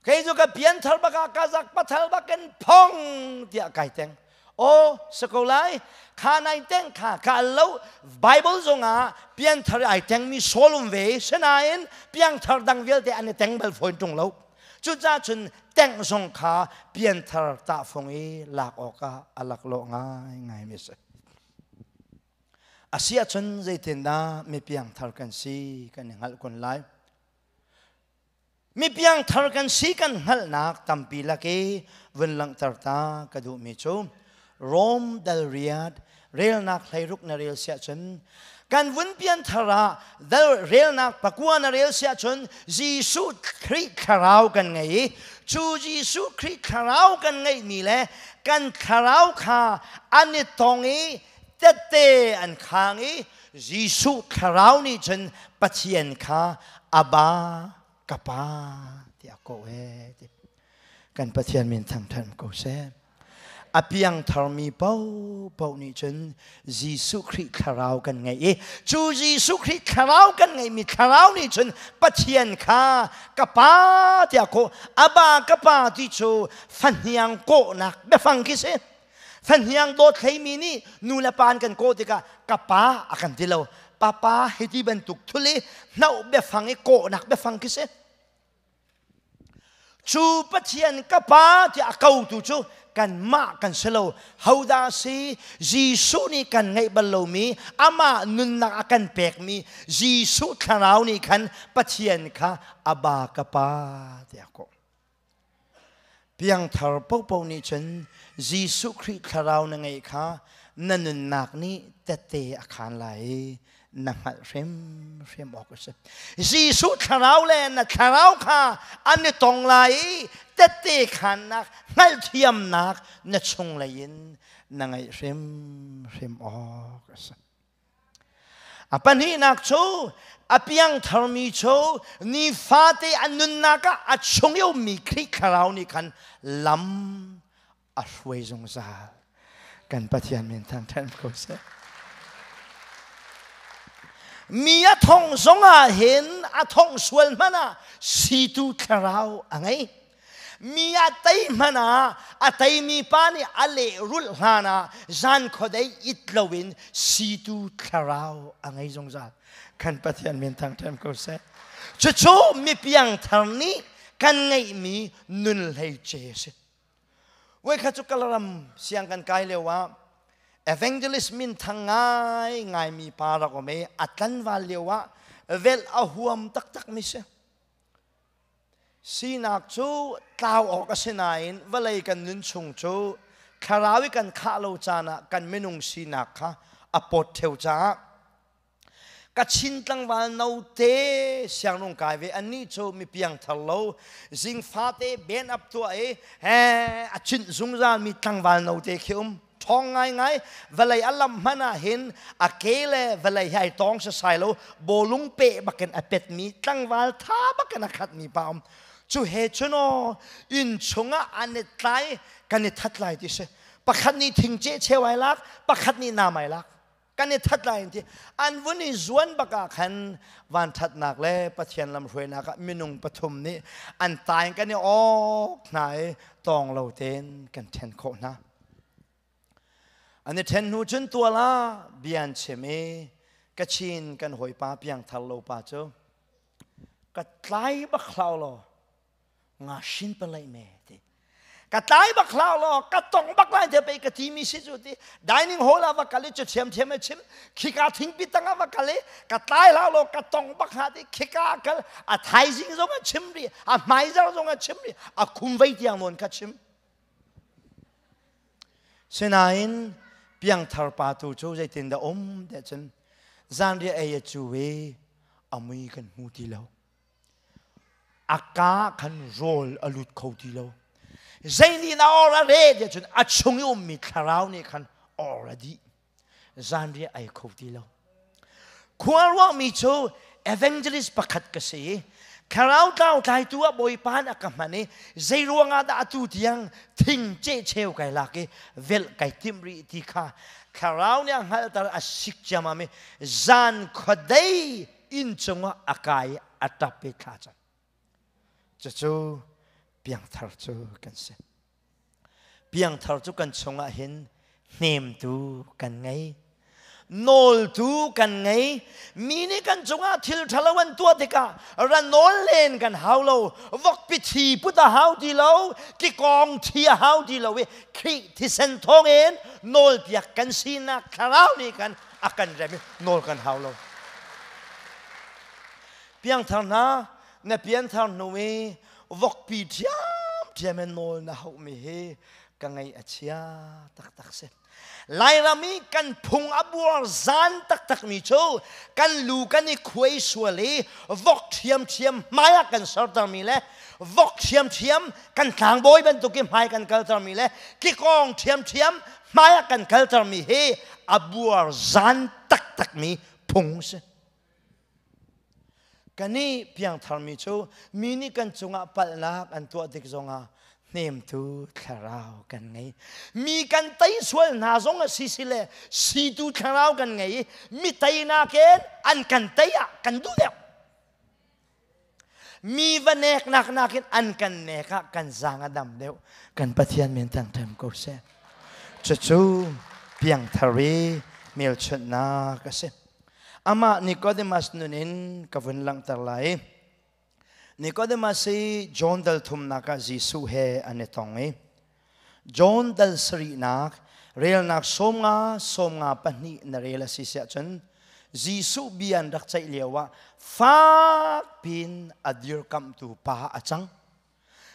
Kei cu ka pianthar bakah ka zak pathal bakin phong tiah kai teng. Aw si ko lai, kha nai teng kha ka al lo. Bible zongah pianthar ai tengmi Saul um ve, sinain piangthar dang vialte an i teng bal fawn ṭung lo. Cucaah cun tengh zong kha pianthar tahfung i lak awkah a laklawh ngaingaimi a si. A si ahcun zeitindah mi piangthar kan si kan i hngalh kun lai? Mi piangthar kan si kan hngalhnak tampi lak i vun langhter ta ka duhmi cu Rom dal riat relnak 16 na rel siah cun kan vun pianthar ah dal relnak 9 na rel siah cun Jesuh Khrih thlarau kan ngei i cu Jesuh Khrih thlarau kan ngeihmi le kan thlarau kha an i tong i tette an khang i Jesuh thlarau nih cun Pathian kha Abba, ka pa tiah kawh ee ti. Kan Pathian min thangṭhat ko seh. A piangtharmi paohpaoh nih cun Jesuh Khrih thlarau kan ngeih i cu Jesuh Khrih thlarau kan ngeihmi thlarau nih cun Pathian kha ka pa tiah kawh. Abba, ka pa ti cu fahniang kawhnak biafang khi si. Fahniang dawt hleimi nih nu le pa an kan kawh tikah ka pa a kan ti lo. Papa hei ti bantuk thul i hnoh biafang i kawhnak biafang khi si. Cu Pathian ka pa tiah a kotu cu Kanmah kan si lo. Hodah si? Jesuh nih kan ngeih bal lomi, amah nunnak a kan pekmi Jesuh thlarau nih khan Pathian kha Abba ka Pa tiah kawh. Piangthar paohpaoh nih cun Jesuh Khrih thlarau na ngeih kha na nunnak nih tette a khaan lai i na hngalh hrimhrim awk a si. Jesuh thlarau le na thlarau kha an i tong lai i tette khaannak hngalhthiamnak na chunglei in na ngeih hrimhrim awk a si. A pahnihnak cu a piangtharmi cu nifate an nunnak ah a chung i ummi Khrih Thlarau nih khan lam a hruai zungzal. Kan Pathian min thangṭhat ko seh. Mi a thong zongah hin a thong sual hmanh ah situ thlarau a ngei. Mi a tei hmanh ah a teimi pa nih a lehrulh hlan ah zan khuadei it loin situ thlarau a ngei zungzal. Kan Pathian min thangṭhat ko seh. Cucu mi piangthar nih kan ngeihmi nun hlei ce a si. Voikhat cu Kalaram siang kan kai lio ah evangelist min thang ngai ngaimi pa rak um i a tlanval lio ah velh a huam taktak mi si. Sinak cu tlau awk a si nain vawlei kan nun chung cu thlarau i kan khah lo caan ah kan minung sinak kha a pawt ṭheo caah Kachin tlangval note siangrung kai ve annih cu mi piangthar lo zingfate ben up tuah i he a chinh zungzal mi tlangval note khi um ṭhawng ngaingai vawlei a lam hmanh ah hin a ke le vawlei hi ai tawng sasai lo bawlung peh bakin a petmi tlangval tha bakin a khatmi pa um cu he cun aw inn chungah an i tlai kan i that lai ti si pakhat nih thingceh cheu ai lak pakhat nih nam ai lak kan i that lai ti an vun i zuan bak ah khan van thatnak le Pathian lamhruainak ah minung pathum nih an tai kan i awk hna i tawng lo tein kan then khawh hna An i ṭhen hnu cun tual ah bia an chim i Kachin kan hawipa piangthar lo pa cu ka tlai bak hlah law nga shin palai me ti ka tlai bak hlah law ka tong bak lai te pei ka ti mi si cu ti dining hall ah va kal i cu thiam thiam a chim khika thingpi tang ah va kal i ka tlai hlah law ka tong bak hlah ti khika kal a thaizing zong a chim rih a hmaizar zong a chim rih a khum vei tiang nawn kha chim Sinain piangthar pa tu cu zeitindah um tiah cun zanriah ei a cu i a mui kan hmu ti lo. A ka khan rawl a lut kho ti lo. Zei nih na or a re tiah cun a chung i ummi thlarau nih khan or a dih. Zanriah ei kho ti lo. Khua ruahmi cu evangelist pakhat ka si i thlarau tlau tlaitu ah Bawipa nih a ka hman i zei ruangah dah atu tiang thing cehcheu kai lak i velh kai timh rih ti kha thlarau nih a hngalhter a sik ciammam i zan khuadei inn cungah a kai i a ṭap i thla cam. Cucu piangthar cu kan si. Piangthar cu kan chungah hin hnemtu kan ngei. Nawltu kan ngei. Mi nih kan cungah thil ṭhalo an tuah tikah ra nawl len kan hau lo. Vokpi thi put a hau ti lo. Kikawng thi a hau ti lo i Khrih thisen thawngin nawlpiak kan sinak thlarau nih khan a kan rem i nawl kan hau lo. Piangthar hna, na pianthar hnu i vokpi ṭhiamṭhiam in nawl na hauhmi hi ka ngaih a chia taktak si. Lairam i kan phung a buar zan taktakmi cu kan lu kan i khuai sual i vok ṭhiamṭhiam hmai ah kan sertermi le vok ṭhiamṭhiam kan tlangbawi bantuk i hmai kan kaltermi le kikawng ṭhiamṭhiam hmai ah kan kaltermi hi a buar zan taktakmi phung si. Kan i piangtharmi cu mi nih kan cungah palhnak an tuah tik zongah hnemtu thlarau kan ngei. Mi kan tei sual hna zong a si si le situ thlarau kan ngei i mi teinak in an kan tei ah kan duh deuh. Mi va neknak nakin an kan nek ah kan zaang a dam deuh. Kan Pathian min thangṭhat ko seh. Cucu piangthar i hmelchunhnak a si. Amah Nicodemus nun in ka vun langhter lai. Nicodemus hi John dal thumnak ah Jesuh he an i tong i. John dal sarihnak relnak 50 52 na rel a si siah cun Jesuh bia an rak ceih lio ah fak pin a dirkamhtu pa a cang.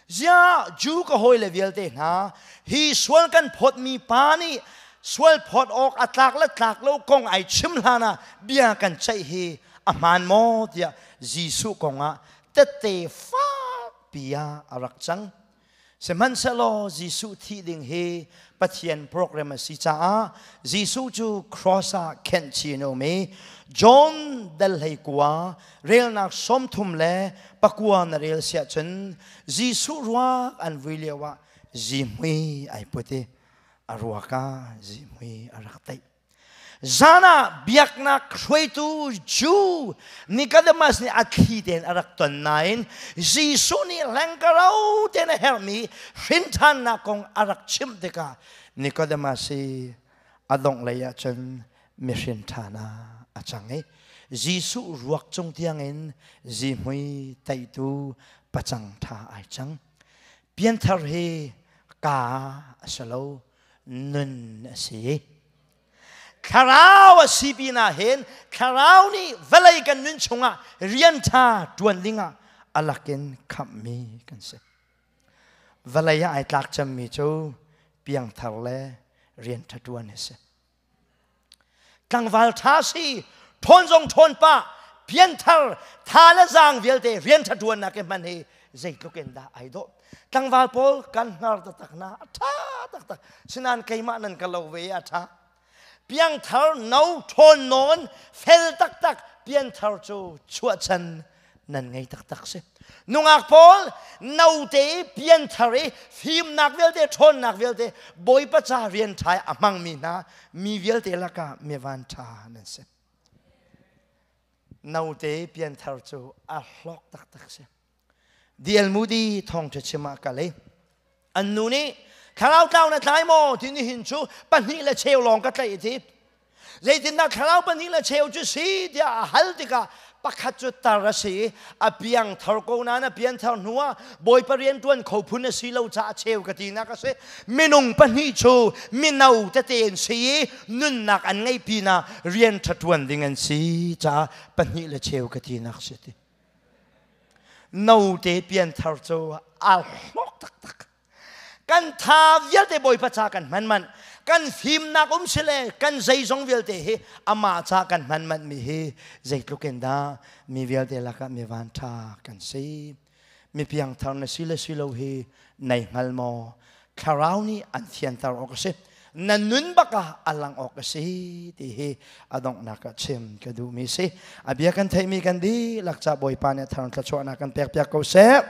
Ziah Jew ka hawile vialte hna hi sual kan phawtmi pa nih sual phawt awk a tlak le tlak lo kong ai chim hlan ah bia kan ceih hi a hmaan maw tiah Jesuh kong ah tette fakpi ah a rak cang. Sihmanhsehlaw Jesuh thih ding hi Pathian program a si caah Jesuh cu cross ah khenh chin a um i John dal 19 relnak 39 na rel siah cun Jesuh ruak an vui lio ah zihmui ai put i a ruak ah zihmui a rak teih. Zan ah biaknak hruaitu Jew Nicodemus nih a thli tein a rak ton nain Jesuh nih hlengkaro tein a herhmi hrinthannak kong a rak chimh tikah Nicodemus hi a dongh lei ah cun mihrin ṭhan ah a cang i Jesuh ruak cung tiangin zihmui teitu pacang ṭha ai cang. Pianthar hi ka a si lo, nun a si. Thlarau a si pinah hin thlarau nih vawlei kan nun chungah rian ṭha ṭuan dingah a lakin khamhmi kan si. Vawlei ah ai tlak cemmi cu piangthar le rian ṭha ṭuan hi si. Tlangval ṭha si, ṭhawn zong ṭhawn pah, pianthar, tha le zaang vialte rian ṭha ṭuannak i hman hi zeitluk in dah ai dawh. Tlangval pawl kan hngar taktak hna, a ṭha taktak. Sinain keimah nan ka lo ve a ṭha. Piangthar no ṭhawn nawn fel taktak pianthar cu chuahchan nan ngei taktak si. Nungak pawl note i pianthar i fimnak vialte ṭhawnnak vialte Bawipa ca rian ṭha i a hmangmi hna mi vialte lakah mi van ṭha nan si. Note pianthar cu a hlawk taktak si. D.L. Moody thawngṭha chim ah kal i an nu nih thlarau tlau na tlai maw ti nihin cu pahnih le cheu lawng ka tlaih ti zeitindah thlarau pahnih le cheu cu si tiah a hal tikah pakhat cu tar a si i a piang thar ko nain a pian thar hnu ah bawipa rian ṭuan kho phun a si lo caah cheu ka tinak a si minung pahnih cu mino tete an si i nunnak an ngeih pinah rian ṭha ṭuan ding an si caah pahnih le cheu ka tinak si ti Note pianthar cu aa hlawk taktak. Kan tha vialte Bawipa ca kan hman manh. Kan fimnak um sile kan zeizong vialte hi amah ca kan hman manh mi hi zeitluk in dah mi vialte lakah mi van ṭha kan si. Mi piangthar na si le si lo hi nei hngal maw? Thlarau nih an thianter awk a si. Na nun bak ah a lang awk a si ti hi a donghnak ah chim ka duhmi si. A bia kan theihmi kan dihlak ca Bawipa nih a thar thluachuahnak kan pek piak ko seh.